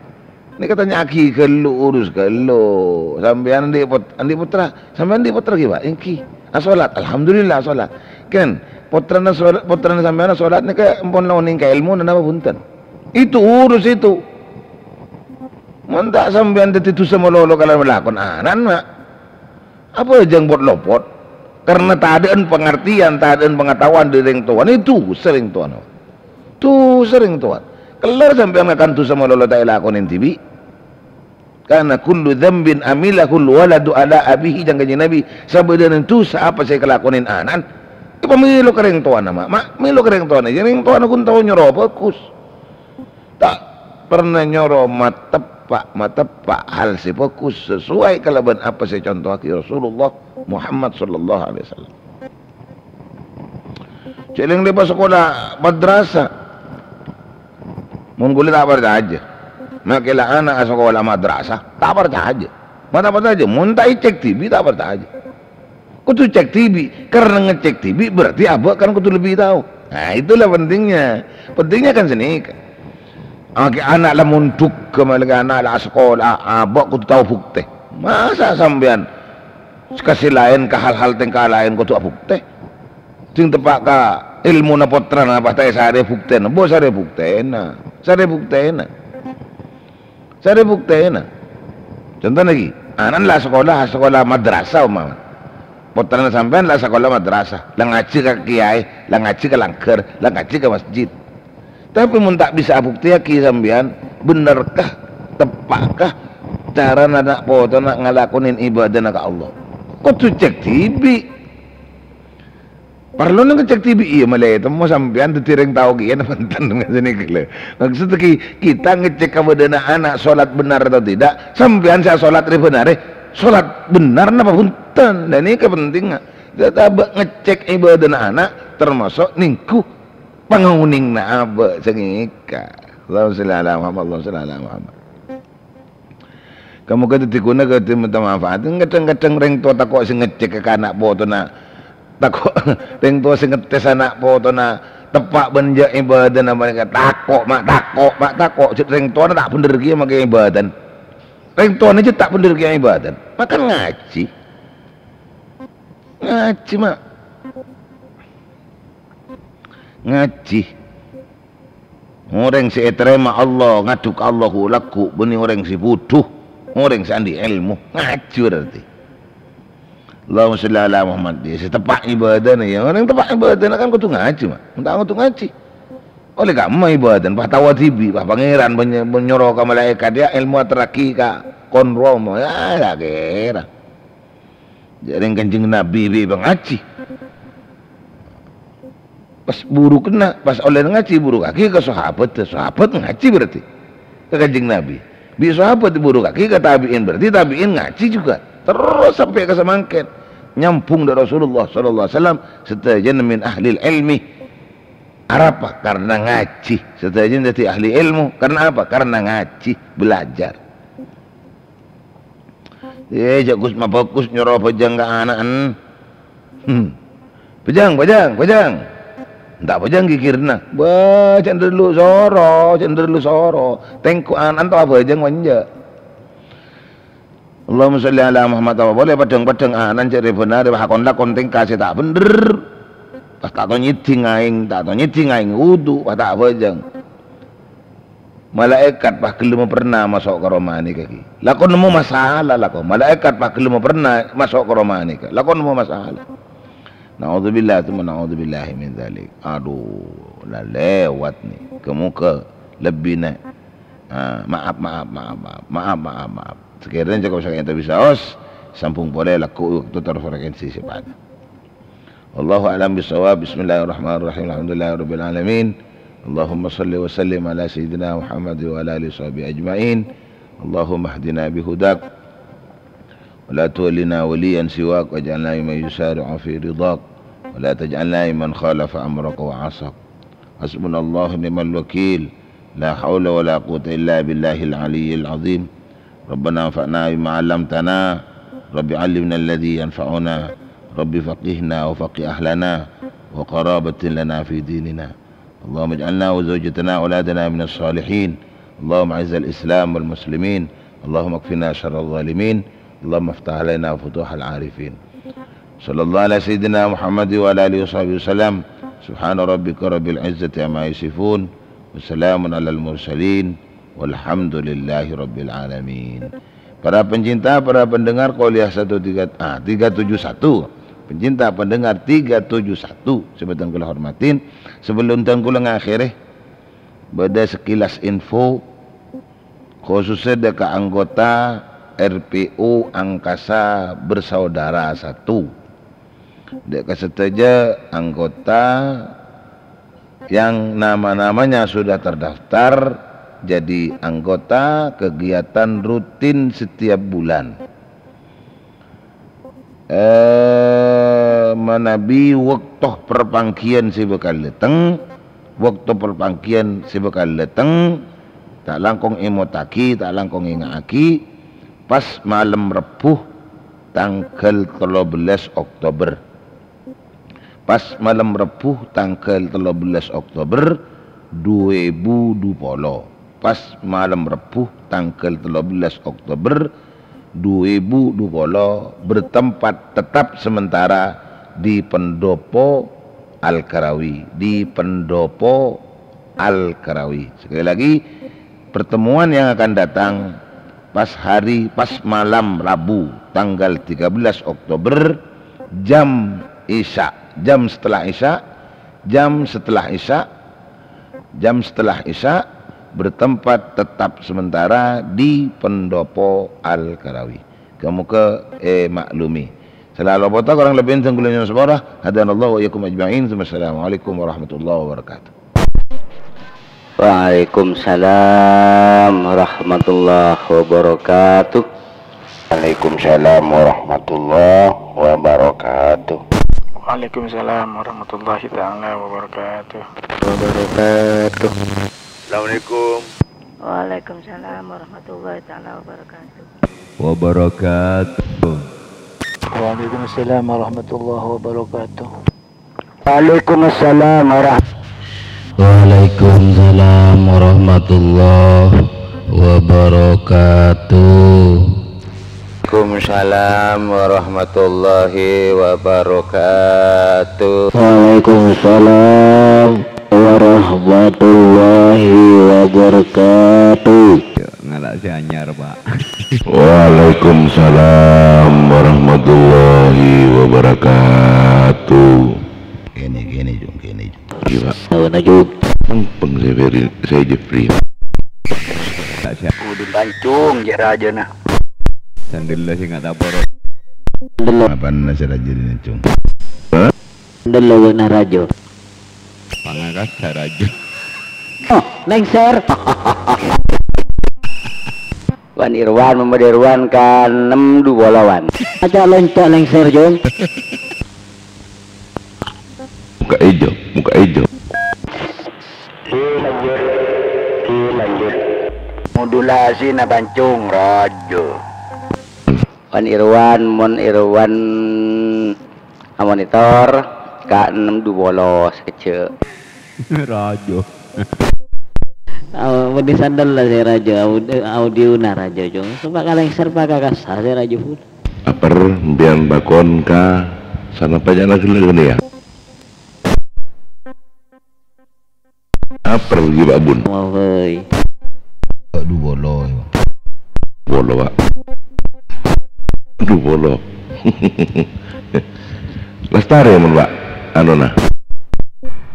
Nèka tanya'aghi ghâllu, urus ghâllu. Sampèyan andi' pot-, andi' pottra? Sampèyan andi' pottra ghi, Pak? Èngghi. Asolat? Alhamdulillah, asolat. Kèng, pottrana sola-, pottrana sampèyan asolat nèka ampon la onèng ka èlmona napa bhunten? Itu urus itu. Mon ta' sampèyan dhâddhi dhusa malolo kalabân lakon ana'na, Ma'. Abhâjâng pot-lopot. Karena tadâ'ân pangartèyan, tadâ'ân pangataowan dâri rèng towana, itu dhusa rèng towana. Dhusa rèng towana. Kellar sampèyan ngakan dhusa malolo ta' èlakonè dhibi'. Karena kullu dzambin amilahul waladu ala abihi, jhâng Kanjeng Nabi, sabâdhâna dhusa apa sè èkalakonè ana'na, èpamèlo ka rèng towana, Ma'. Ma', mèlo ka rèng towana. Jhâ' rèng towana ghun tao nyoro bhâghus. Ta' pernah nyoro mateppa', mateppa' hal sè bhâghus sesuai kalabân apa sè èconto'aghi Rasulullah Muhammad sallallahu alaihi wasallam. Cè' lèng lèbât sakola madrasah. Mon ghulâ ta' parcajâ. Makè la ana' sakola madrasah, ta' parcajâ. Ma' ta' parcajâ, mon ta' ècèk dhibi' ta' parcajâ. Kodhu cèk dhibi', karena ngecèk dhibi' berarti abâ' kan kodhu lebbi tao. Nah, itulah pentingnya. Pentingnya kan sanèka. Makè ana' la mondhuk, kembali ka ana' la asakola, abâ' kodhu tao buktè. Masa sampèyan ka sè laèn, ka hal-hal tèngka laèn kodhu abuktè? Sè teppa' ka èlmona pottrana pas ta' èsarè buktèna, bo sarè buktèna, sarè buktèna. Sarè buktèna. Contona ghi, ana'na la sakola, sakola madrasah umpama. Pottrana sampèyan la sakola madrasah, la ngajhi ka kiyaè, la ngajhi ka langghâr, la ngajhi ka masjid. Tapè mon ta' bisa abuktèyaghi sampèyan, bhenderkah teppa' ka carana ana' potona ngalakonin ibadana ka Allah. Kodhu cek dhibi'. Parlona ngecek dhibi', iyâ malè temmo sampèyan dhâddhi rèng tao kèya napa enten, ngajhâna ghellâ'. Maksud ki-, kita ngecek kabâdâ'ânna ana' sholat benar atau tidak, sampèyan sè sholat rè benar, sholat benar napa bhunten. Lah nèka pentingnga. Kita bâ-, ngecek ibadana ana' termasuk nèngghu pangonèngnga abâ' sè ngèka. Allahumma shalli ala Muhammad, Allahumma shalli ala Muhammad. Ka-moga dhâddhi ghuna, ka dhâddhi manfaat. Kadhâng-kadhâng rèng towa tako' sè ngecek ka ana' potona. Tako' rèng towa sè ngetes ana' potona teppa' bân jâ' ibadana, mangkana tako', ma', tako', ma', tako'. Jâ' rèng towana ta' bhender kèya makè ibadana. Rèng towana jâ' ta' bhender kèya ibadana. Mangkana ngajhi. Ngajhi, ma'. Ngajhi. Orèng sè ètarèma Allah, ngadhu ka Allah ghu-lagghu, bânnè orèng sè bhudhu, orèng sè andi' èlmo, ngajhi berarti. Allahumma shalli ala Muhammad, iyâ, sè teppa' ibadana, iyâ, orèng teppa' ibadana kan kodhu ngajhi, ma'. Mon ta' kodhu ngajhi, ollè ka'emma ibadana, pas tao dhibi', pas Pangèran, bân-, bân nyoro ka malaèkat, "Yâ, èlmo aterraghi ka kon rowa," yâ, ta' kèra. Jârèng Kanjeng Nabi bi' pangajhi. Pas buru kenna', pas ollè ngajhi, buru kaghi ka sahabat, sahabat ngajhi berarti ka Kanjeng Nabi. Bi' sahabat buru kaghi ka tabi'in, berarti tabi'in ngajhi juga. Terus sampè' ka samangkèn. Nyambung dâ' Rasulullah sallallahu alaihi wasallam, sadhâjâna min ahlil ilmi. Arapa? Karena ngajhi. Sadhâjâna dhâddhi ahli ilmu. Karena apa? Karena ngajhi, belajar. Eh, jâ' Gus mabhâghus nyoro abhâjâng ka ana'en. Hmm. Bhâjâng, bhâjâng, bhâjâng. Enta' bhâjâng ghighirna. Bâh, cè' nderlo soro, cè' nderlo soro. Tèngghu ana'en ta' abhâjâng mon enjâ'. Allahumma shalli ala Muhammad, apa polè padhâng-padhâng ana'en cè' rè-bhânarè, wah, kon-lakon tèngka sè ta' bhender. Pas ta' tao nyèding aèng, ta' tao nyèding aèng wudu, wah, ta' abhâjâng. Malaèkat pas ghellem pernah maso' ka roma nèka, ghi. Lakon nemmo masalah, lakon. Malaèkat pas ghellem pernah maso' ka roma nèka. Lakon nemmo masalah. Naudzubillah, tsumma naudzubillahi min dzalik. Adu, la lèwat nè. Ka-moga lebbina. Ah, maaf, maaf, maaf, maaf. Maaf, maaf, maaf. Sakèrana cokop sakènto bisaos, sambung polè lagghu' è bâkto terro frekuensi sè padâ. Wallahu a'lam bissawab. Bismillahirrahmanirrahim. Alhamdulillahirabbil alamin. Allahumma shalli wa sallim ala sayyidina Muhammad wa ala alihi washabihi ajmain. Allahumma ihdina bihudak. Wa la tuwallina waliyan siwak, waj'alna mimman yusari'u fi ridhak. Wa la taj'alna mimman khalafa amraka wa 'asak. Hasbunallahu wa ni'mal wakil. La haula wa la quwwata illa billahil aliyyil azim. Rabbana anfa'na bima 'allamtana. Rabbi 'allimna alladzi yanfa'una. Rabbi faqihna wa faqih ahlana wa qarabatin lana fi dinina. Allahumma ij'alna wa zawjatana wa auladana minas salihin. Allahumma a'izzal Islam wal muslimin. Allahumma kfina syarral zalimin. Allahumma iftah alaina futuhal arifin. Sallallahu ala sayyidina Muhammad wa ala alihi wa sahbihi wasallam. Subhana rabbika rabbil izzati amma yasifun. Wassalamun alal mursalin. Walhamdulillahi rabbil alamin. Para pencinta, para pendengar Kuliah satu tiga, ah, tiga tujuh satu. Pencinta pendengar tiga tujuh satu, sè bhâdhân kaulâ hormatin. Sebelum dhân kaulâ ngakhèrè, bâdâ sekilas info, khususnya dâ' ka anggota R P U Angkasa Bersaudara satu. Dâ' ka sadhâjâ anggota yang nama-namanya sudah terdaftar jadi anggota kegiatan rutin setiap bulan. Eh, manabi bâkto parpangghiyân sè bhâkal dâteng, bâkto parpangghiyân sè bhâkal dâteng, ta' langkong èmottaghi, ta' langkong ènga'aghi, pas malem Rebbhu tangghâl tello bellâs Oktober. Pas malem Rebbhu tangghâl tello bellâs Oktober du èbu du polo. Pas malem Rebbhu tangghâl tello bellâs Oktober du èbu du polo, bertempat tetap sementara di Pendopo Al-Karawi, di Pendopo Al-Karawi. Sekali lagi, pertemuan yang akan datang pas hari, pas malam Rabu tanggal tiga belas Oktober, jam Isya, jam setelah Isya, jam setelah Isya, jam setelah Isya, bertempat tetap sementara di Pendopo Al-Karawi. Moga-moga emaklumi. Salalu poto korang lebbina sè kaulâ nyo'on sapora. Hadanallahu wa iyyakum ajma'in. Tsumma assalamualaikum warahmatullahi wabarakatuh. Waalaikumsalam warahmatullahi wabarakatuh. Waalaikumsalam warahmatullahi wabarakatuh. Waalaikumsalam warahmatullahi taala wabarakatuh. Wabarakatuh. Assalamualaikum. Waalaikumsalam warahmatullahi taala wabarakatuh. Wabarakatuh. Waalaikumsalam warahmatullahi wabarakatuh. Waalaikumsalam warah- Waalaikumsalam warahmatullahi wabarakatuh. Waalaikumsalam warahmatullahi wabarakatuh. Waalaikumsalam warahmatullahi wabarakatuh. Ya, ngala' sè anyar, Pak. Waalaikumsalam warahmatullahi wabarakatuh. Kènè, kènè, Jung, kènè, Jung. Iyâ, Pak. Sawana, Jung. Pèng-pèng sè Ferry, sè Jeffrey. Kodhu pancung, jâ' rajâna. Sandella sè ngata' poro. Sandella. Apana sè rajâ dinna, Jung? Hah? Sandella bâ'na rajâ. Pangakasta rajâ. Oh, lèngsèr. Wan Irwan, Muhammad Irwan, ka ennem du polo, Wan. Aja loncat lèngsèr, Jung. Muka ijo, muka ijo. Modulasi na pancung, rajâ. Wan Irwan, mon Irwan amonitor, ka ennem du polo sakejjhâ'. Rajâ. Aw-, bânnè sandella sè rajâ, aud-, audiona rajâ, Jung. Coba kalèngsèr pakakasta sè rajâ pon. Aper, sampèyan pakon ka sanapa ca'na ghellâ' ghânèka? Aper, ghi, Pak Bun. Wah, woi. Pak, du polo, ya, Pak. Polo, Pak. Du polo. Lestari, mon, Pak. Anu, nah.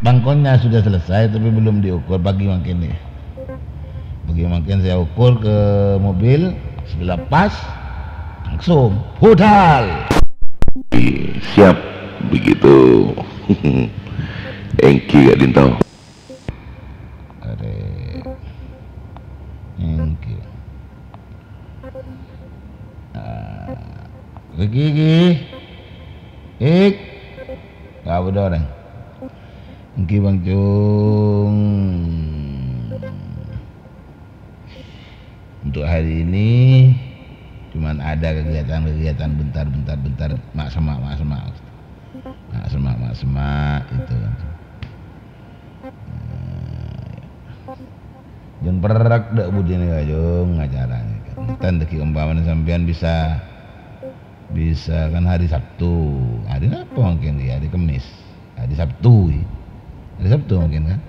Bangkonya sudah selesai, tapi belum diukur. Pagi mangkèn, ya. Pagi mangkèn saya ukur ke mobil, sebelah pas, langsung. Budal. Siap, begitu. Èngghi, Kak Dinto. Arè. Èngghi. Ah, iki, iki. Ik. Apa dâ' orèng? Èngghi, Bang Cung. Untuk hari ini cuman ada kegiatan-kegiatan bentar, bentar, bentar, mak-semak, mak-semak. Mak-semak, mak-semak itu. Nah, jân perrek dâ' budina, jâng, acarana. Enten dâggi' ompamana sampèyan bisa, bisa kan hari Sabtu. Hari apa mungkin ya? Hari Kemis. Hari Sabtu, ya. Hari Sabtu mungkin kan?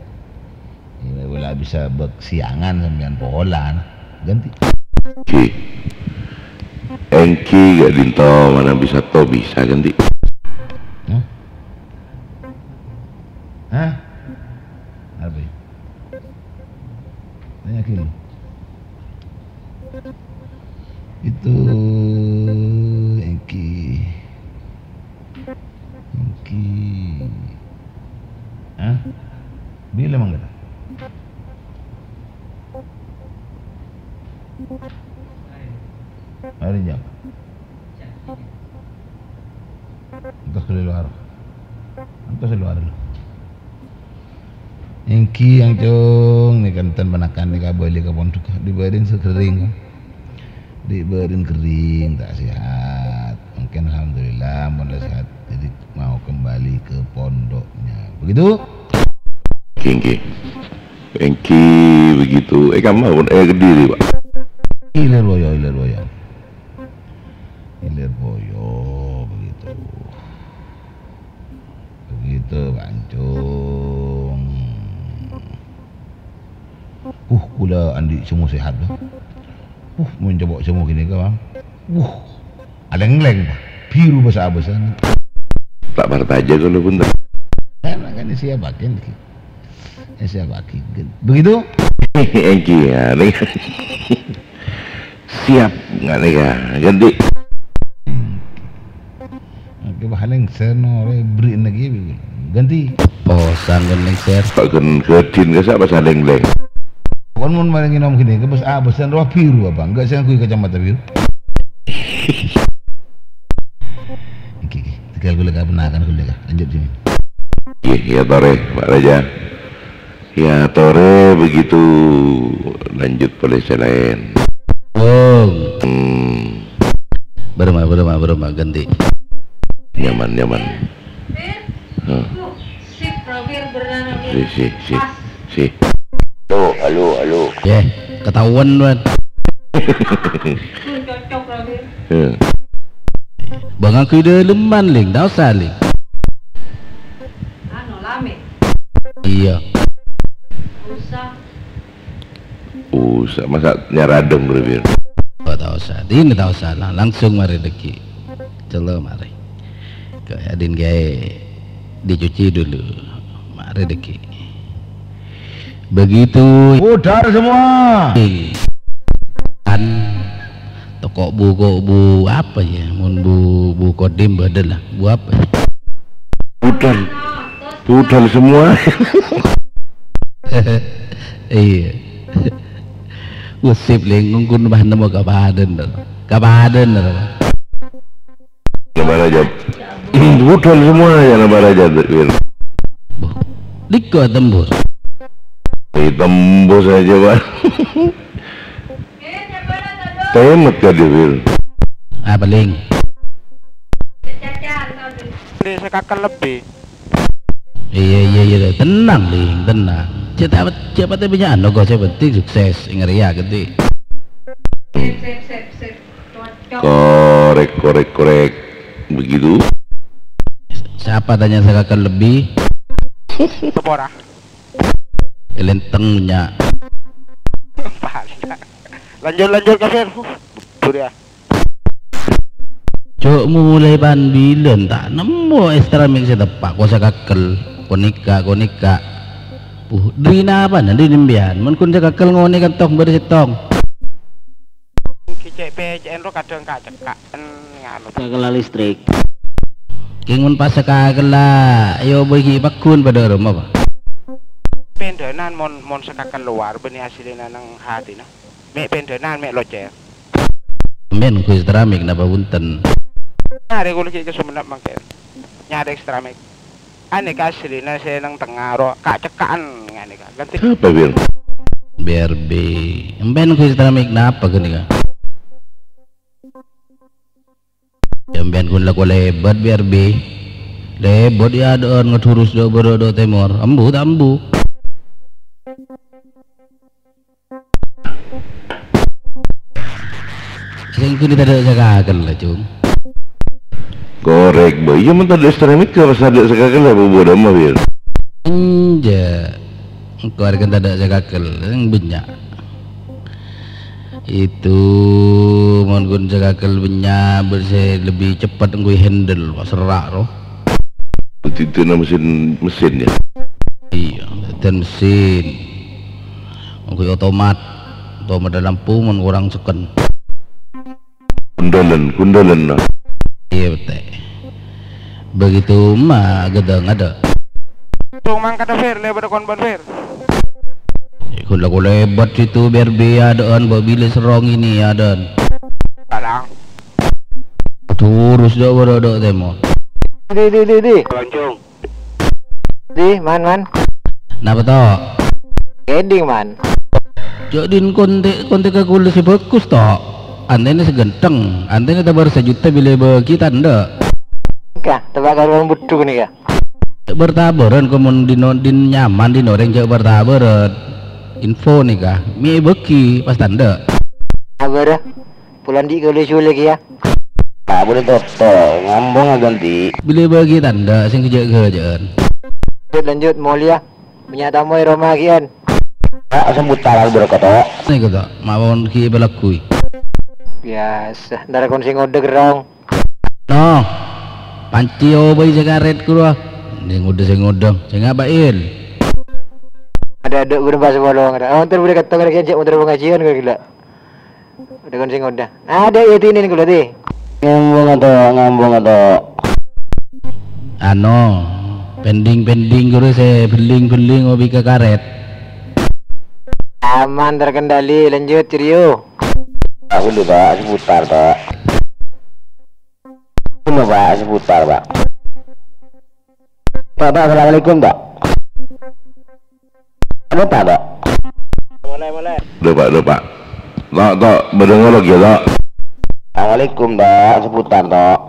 Iyâ, la bisa bâk siangan sampèyan pola, nah. Ganti. Èngghi. Èngghi, Kak Dinto, mana bisa to bisa ganti. Hah? Hah? Apa ya? Tanya gini. Itu èngghi. Èngghi. Hah? Bilâ mangkèn? Arè jam. Engko' kalowar. Engko' kalowar. Èngghi, Bang Cung, nèka enten ponakan nèka abâli ka pondhuk. Dibârin sè ghering. Dibârin ghering, ta' sehat. Mungkin alhamdulillah, mon la sehat. Jadi mau kembali ke pondoknya. Begitu? Èngghi, èngghi. Èngghi, begitu. Eh, kamu pun, eh, Kediri, Pak. Ilir Boyo, Ilir Boyo. Ilir Boyo, begitu. Begitu, Bang Cung. Uh, kaulâ andi' sèmo sehat, Bang. Uh, mon coba sèmo ghânèka, Bang. Uh, alèng-lèng, Bang. Biru bâsa-bâsa. Ta' parcajâ kaulâ, bhunten. Kan, kan siap, Bang, kan. Eh, siapa lagi? Begitu? Èngghi, ya, nèng. Siap, nggak nih, ya. Ganti. Oke, bâh lèngsèr noro' bri' lagi. Ganti. Posang kan lèngsèr. Pak gen gadin ka sapa salèng-lèng? Kon mon marè ngènom gini, ke bos, ah, bosan roh biru apa? Enggak, saya ngangguy kacamata biru. Oke, oke. Tinggal gue lega benakan gue lega. Lanjut sini. Iya, iya, tore, Pak Raja. Ya, tore begitu, lanjut polè sè laèn. Oh. Hmm. Bârâmma, bârâmma, bârâmma, ganti. Nyaman, nyaman. Hah. Sip, Rafir, bernana. Si, si, si, si. Halo, halo, halo. Yeh, ketahuan, Wan. Cocok, Rafir. Hah. Bâ' ngangguy dâlemman, Lèng. Ta' osa, Lèng. Anu, lame. Iya. Usah. Usah, masa nyaradheng, Bro, Bro? Oh, ta' osa. Dinah ta' osa. Lang-, langsung marè dâgghi'. Colo' marè. Kok adin gaè dicuci dulu. Marè dâgghi'. Begitu. Pudar semua. Kan toko' bu, kok bu apa ya? Mon bu, bu Kodim bâdâ la. Bu apa ya? Pudar. Pudar semua. Iya. Gosip lèng ngongkon bâh nemmo kapadâna. Kapadâna. Nambah rajab. Budal semuanya nambah rajab, Wir. Dika tembus. Ditembus aja, Pak. Temet ka dia, Wir. Ah, paling. Di sekakel lebih. Iya, iya, iya, tenang, Ling, tenang. Cek ta-, cek pate punya anu kok, sing penting sukses, ngeriak gitu. Korek, korek, korek. Begitu. Siapa tanya sekakel lebih? Sepora. Elenteng nya. Lanjut, lanjut, Kafir. Buru ya. Cok, mulai pan bilân ta' nemmo extra mix sè teppa', ko sè kakel, ko nèka, ko nèka. Puh, dri napa nandhi sampèyan? Mon kun sè kakel ngonè kantong bâri' sèttong. Kècèk-pècè'en ro kadhâng kacekka'en nganu. Kakella listrik. Kèng mon pas sè kakel la, ayo bâgi paggun padâ roma, Pa'. Pendhânan mon, mon sè kakel lowar bânnè asllina neng hatina. Mè' pendhânan, mè' locer. Sampèyan, Gus Tramik, napa bhunten? Nyarè kaulâ ghi' ka Sumenep mangkèn. Nyarè Tramik. Anèka asllina sè neng tengnga ro, ka'-cekka'en nganèka. Ganti. Sapa, Bir? B R B. Sampèyan, Gus Tramik, napa ghânèka? Sampèyan ghun lako lèbât, B R B. Lèbât è adâ'ân ngedurus dâ' bârâ' dâ' tèmor. Embu ta' embu? Sèngko' ni tadâ' sè kakel la, Cung. Korèk, Boy. Iyâ, mon tadâ' sè remèt, karo tadâ' sè kakel, apa bâdâ mah, Wil? Enjâ'. Engko' arèya kan tadâ' sè kakel, sèng bânnya'. Itu, mon ghun sè kakel bânnya', bâr sè lebbi ceppet engko' handle, wah, serra', ro. Dâddhina mesin, mesin, ya? Iyâ, dâddhina mesin. Engko' otomat, otomat lampu mon korang seken. Gundalen, gundalen, nah. Iyâ, bhunten. Begitu ma' ghâdhâng adâ'. Tung mangkat, Fir, lèbât kon bân, Fir. Ghun lako lèbât situ, biyâr biyâ adâ'ân, bâ' bilâ serrong ini adâ'ân. Parang. Durus dâ' bârâ' dâ' tèmor. Di, di, di, di. Lancung. Di, man, man. Napa, To'? Kèdhing, man. Jhâ' dhin konte', konte' ka kaulâ sè bhâghus, To'. Antèna sè ghântheng, antèna tabâr sajuta bilâ èbâghi ta' endâ'. Ka, tebak karo wong budhu nèka. Jhâ' bâr-tabârân, ko mon dhin, dhin nyaman dhin orèng jhâ' bâr-tabârân. Info nèka, mè' èbâghi, pas ta' endâ'. Abârâ. Polana dhi' kaulâ sè ollè kèya. Ta' polè toto, ngambung aghândi. Bilâ bâgi tandhâ sè ghâjâ-ghâjâ'ân. Lanjut, lanjut, molèya. Bânnya' tamoy roma kèyan. Ta' sambut talang bârâkkato. Nèko ta', mawon ghi' èpalagguy. Biyasa, entar kon sè ngodâ gherrong. No, panci obâi sè karèt kuro. Sè ngodâ, sè ngodâ, sè ngabâ'in. Dâ'-dâ' buru pas polong. Oh, entar buru kettong lagi, cek motor pengajian kali gila. Udah kan sing udah. Ada ya tinin kulo ti. Ngambung atau ngambung atau. Ano, pending-pending guru saya beling-beling ngopi ke karet. Aman terkendali, lanjut, cheerio. Aku lupa, seputar, Pak. Cuma, Pak, seputar, Pak. Pak, Pak, assalamualaikum, Pak. Apa, Pak, Pak? Mulai, mulai. Duh, Pak, duh, Pak. Tok, tok, bâdâ ngolok ya, tok. Assalamualaikum, Pak, seputar, tok.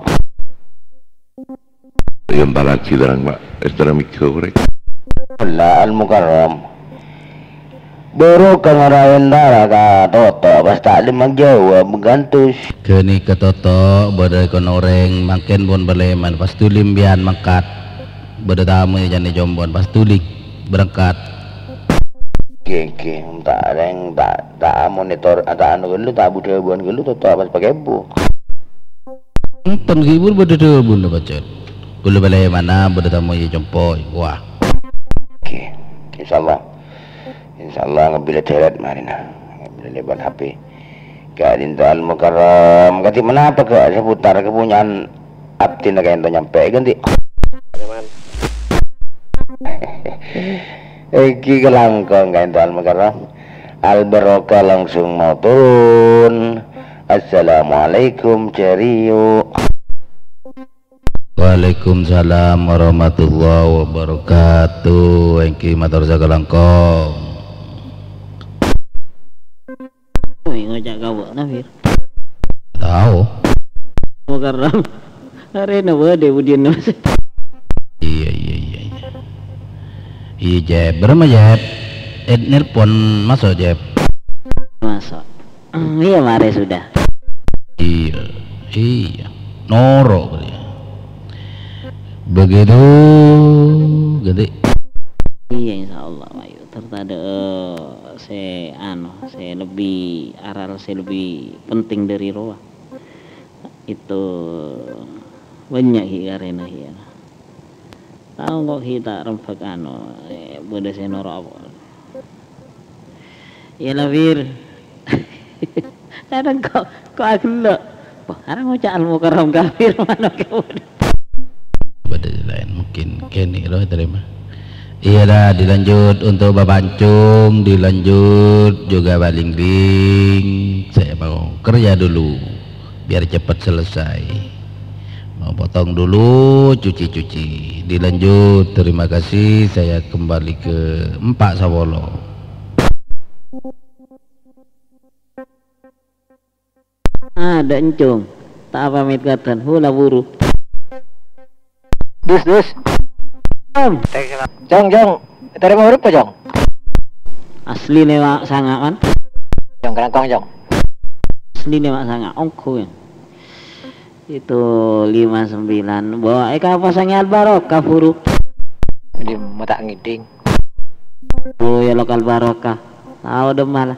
Yun talaji terang, Pak. Es terang mikir, korek. Bella Al-Mukarram. Buru ka ngarayen dara ka Toto, pas taklim manjawab gantus. Ghânèka Toto, bâdâ kono orèng, mangkèn pon bâlèman, pas dhuli mbiyan mangkat. Bâdâ tamoy jhâ' jâmbhuwân, pas dhuli berangkat. Ghi, ghi, ta' rèng, ta', ta' amonitor, ta' anu ghâllu, ta' bu-dhâbuwân ghâllu, Toto pas pakèbu. Enten ghi' bur bâdâ dhâbuna pajhât. Ghâllu bâlèmana bâdâ tamoy compo', wah. Ghi, insyaallah. Insyaallah ngabila deret marina. Ngabila lewat H P. Ka'dinto Al-Mukarram, kadhi manapa ka seputar kapunya'an abdhina kaento nyampe ganti? Enggi kalangkong kaento Al-Mukarram. Al-Barokah langsung mau turun. Assalamualaikum, cheerio. Waalaikumsalam warahmatullahi wabarakatuh. Enggi mator sakalangkong. Wih, ngoca' kawa, Nafir. Tao. Mukarram. Arena bâdâ budiyân, Mas. Iya, iya, iya, iya. Iya, Jeb. Bârâmma, Jeb? Eh, nelpon maso', Jeb? Maso'. Hmm, iya, mare sudah. Iya, iya. Noro' kali ya. Begitu, ganti. Iya, insyaallah, mayu. Ternyata ada, eh, se, anu, se lebih aral, se lebih penting dari rowa. Itu banyak hi karena hi. Tao kok hi ta' rembhâk anu, eh, bâdâ se noro' apa. Iya, Nafir. Kadang kok, kok agello'. Wah, arang ngoca' Al-Mukarram kafir, mano kafir. Bâdâ lain mungkin kene lo terima. Iya dah, dilanjut untuk Bapak Encung, dilanjut juga Balingling. Saya mau kerja dulu, biar cepat selesai. Mau potong dulu, cuci-cuci. Dilanjut, terima kasih, saya kembali ke empat Sawolo. Ah, dâ' Encung. Ta' pamit kadhân, hula buru. Dus, dus. Om. Jong, Jong. Tarèma urip apa, Jong? Asline, Mak, sanga', man. Jong, kalangkong, Jong. Asline, Mak, sanga'. Ongko, ya. Itu lima sembilan. Bawa eka apa sanga' Al-Barokah, buru. Di mata ngiding. Oh, ya, lokal Barokah. Tahu deh, malah.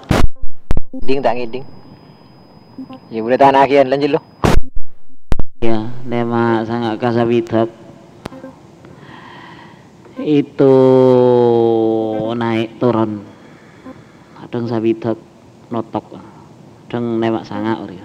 Ngiding tak ngiding. Ya, boleh tahan akhir, lanjut lo. Ya, nema sanga' kasabidhâk. Itu naik turun. Kadhâng sabidhâk notok. Kadhâng nema sanga' ori.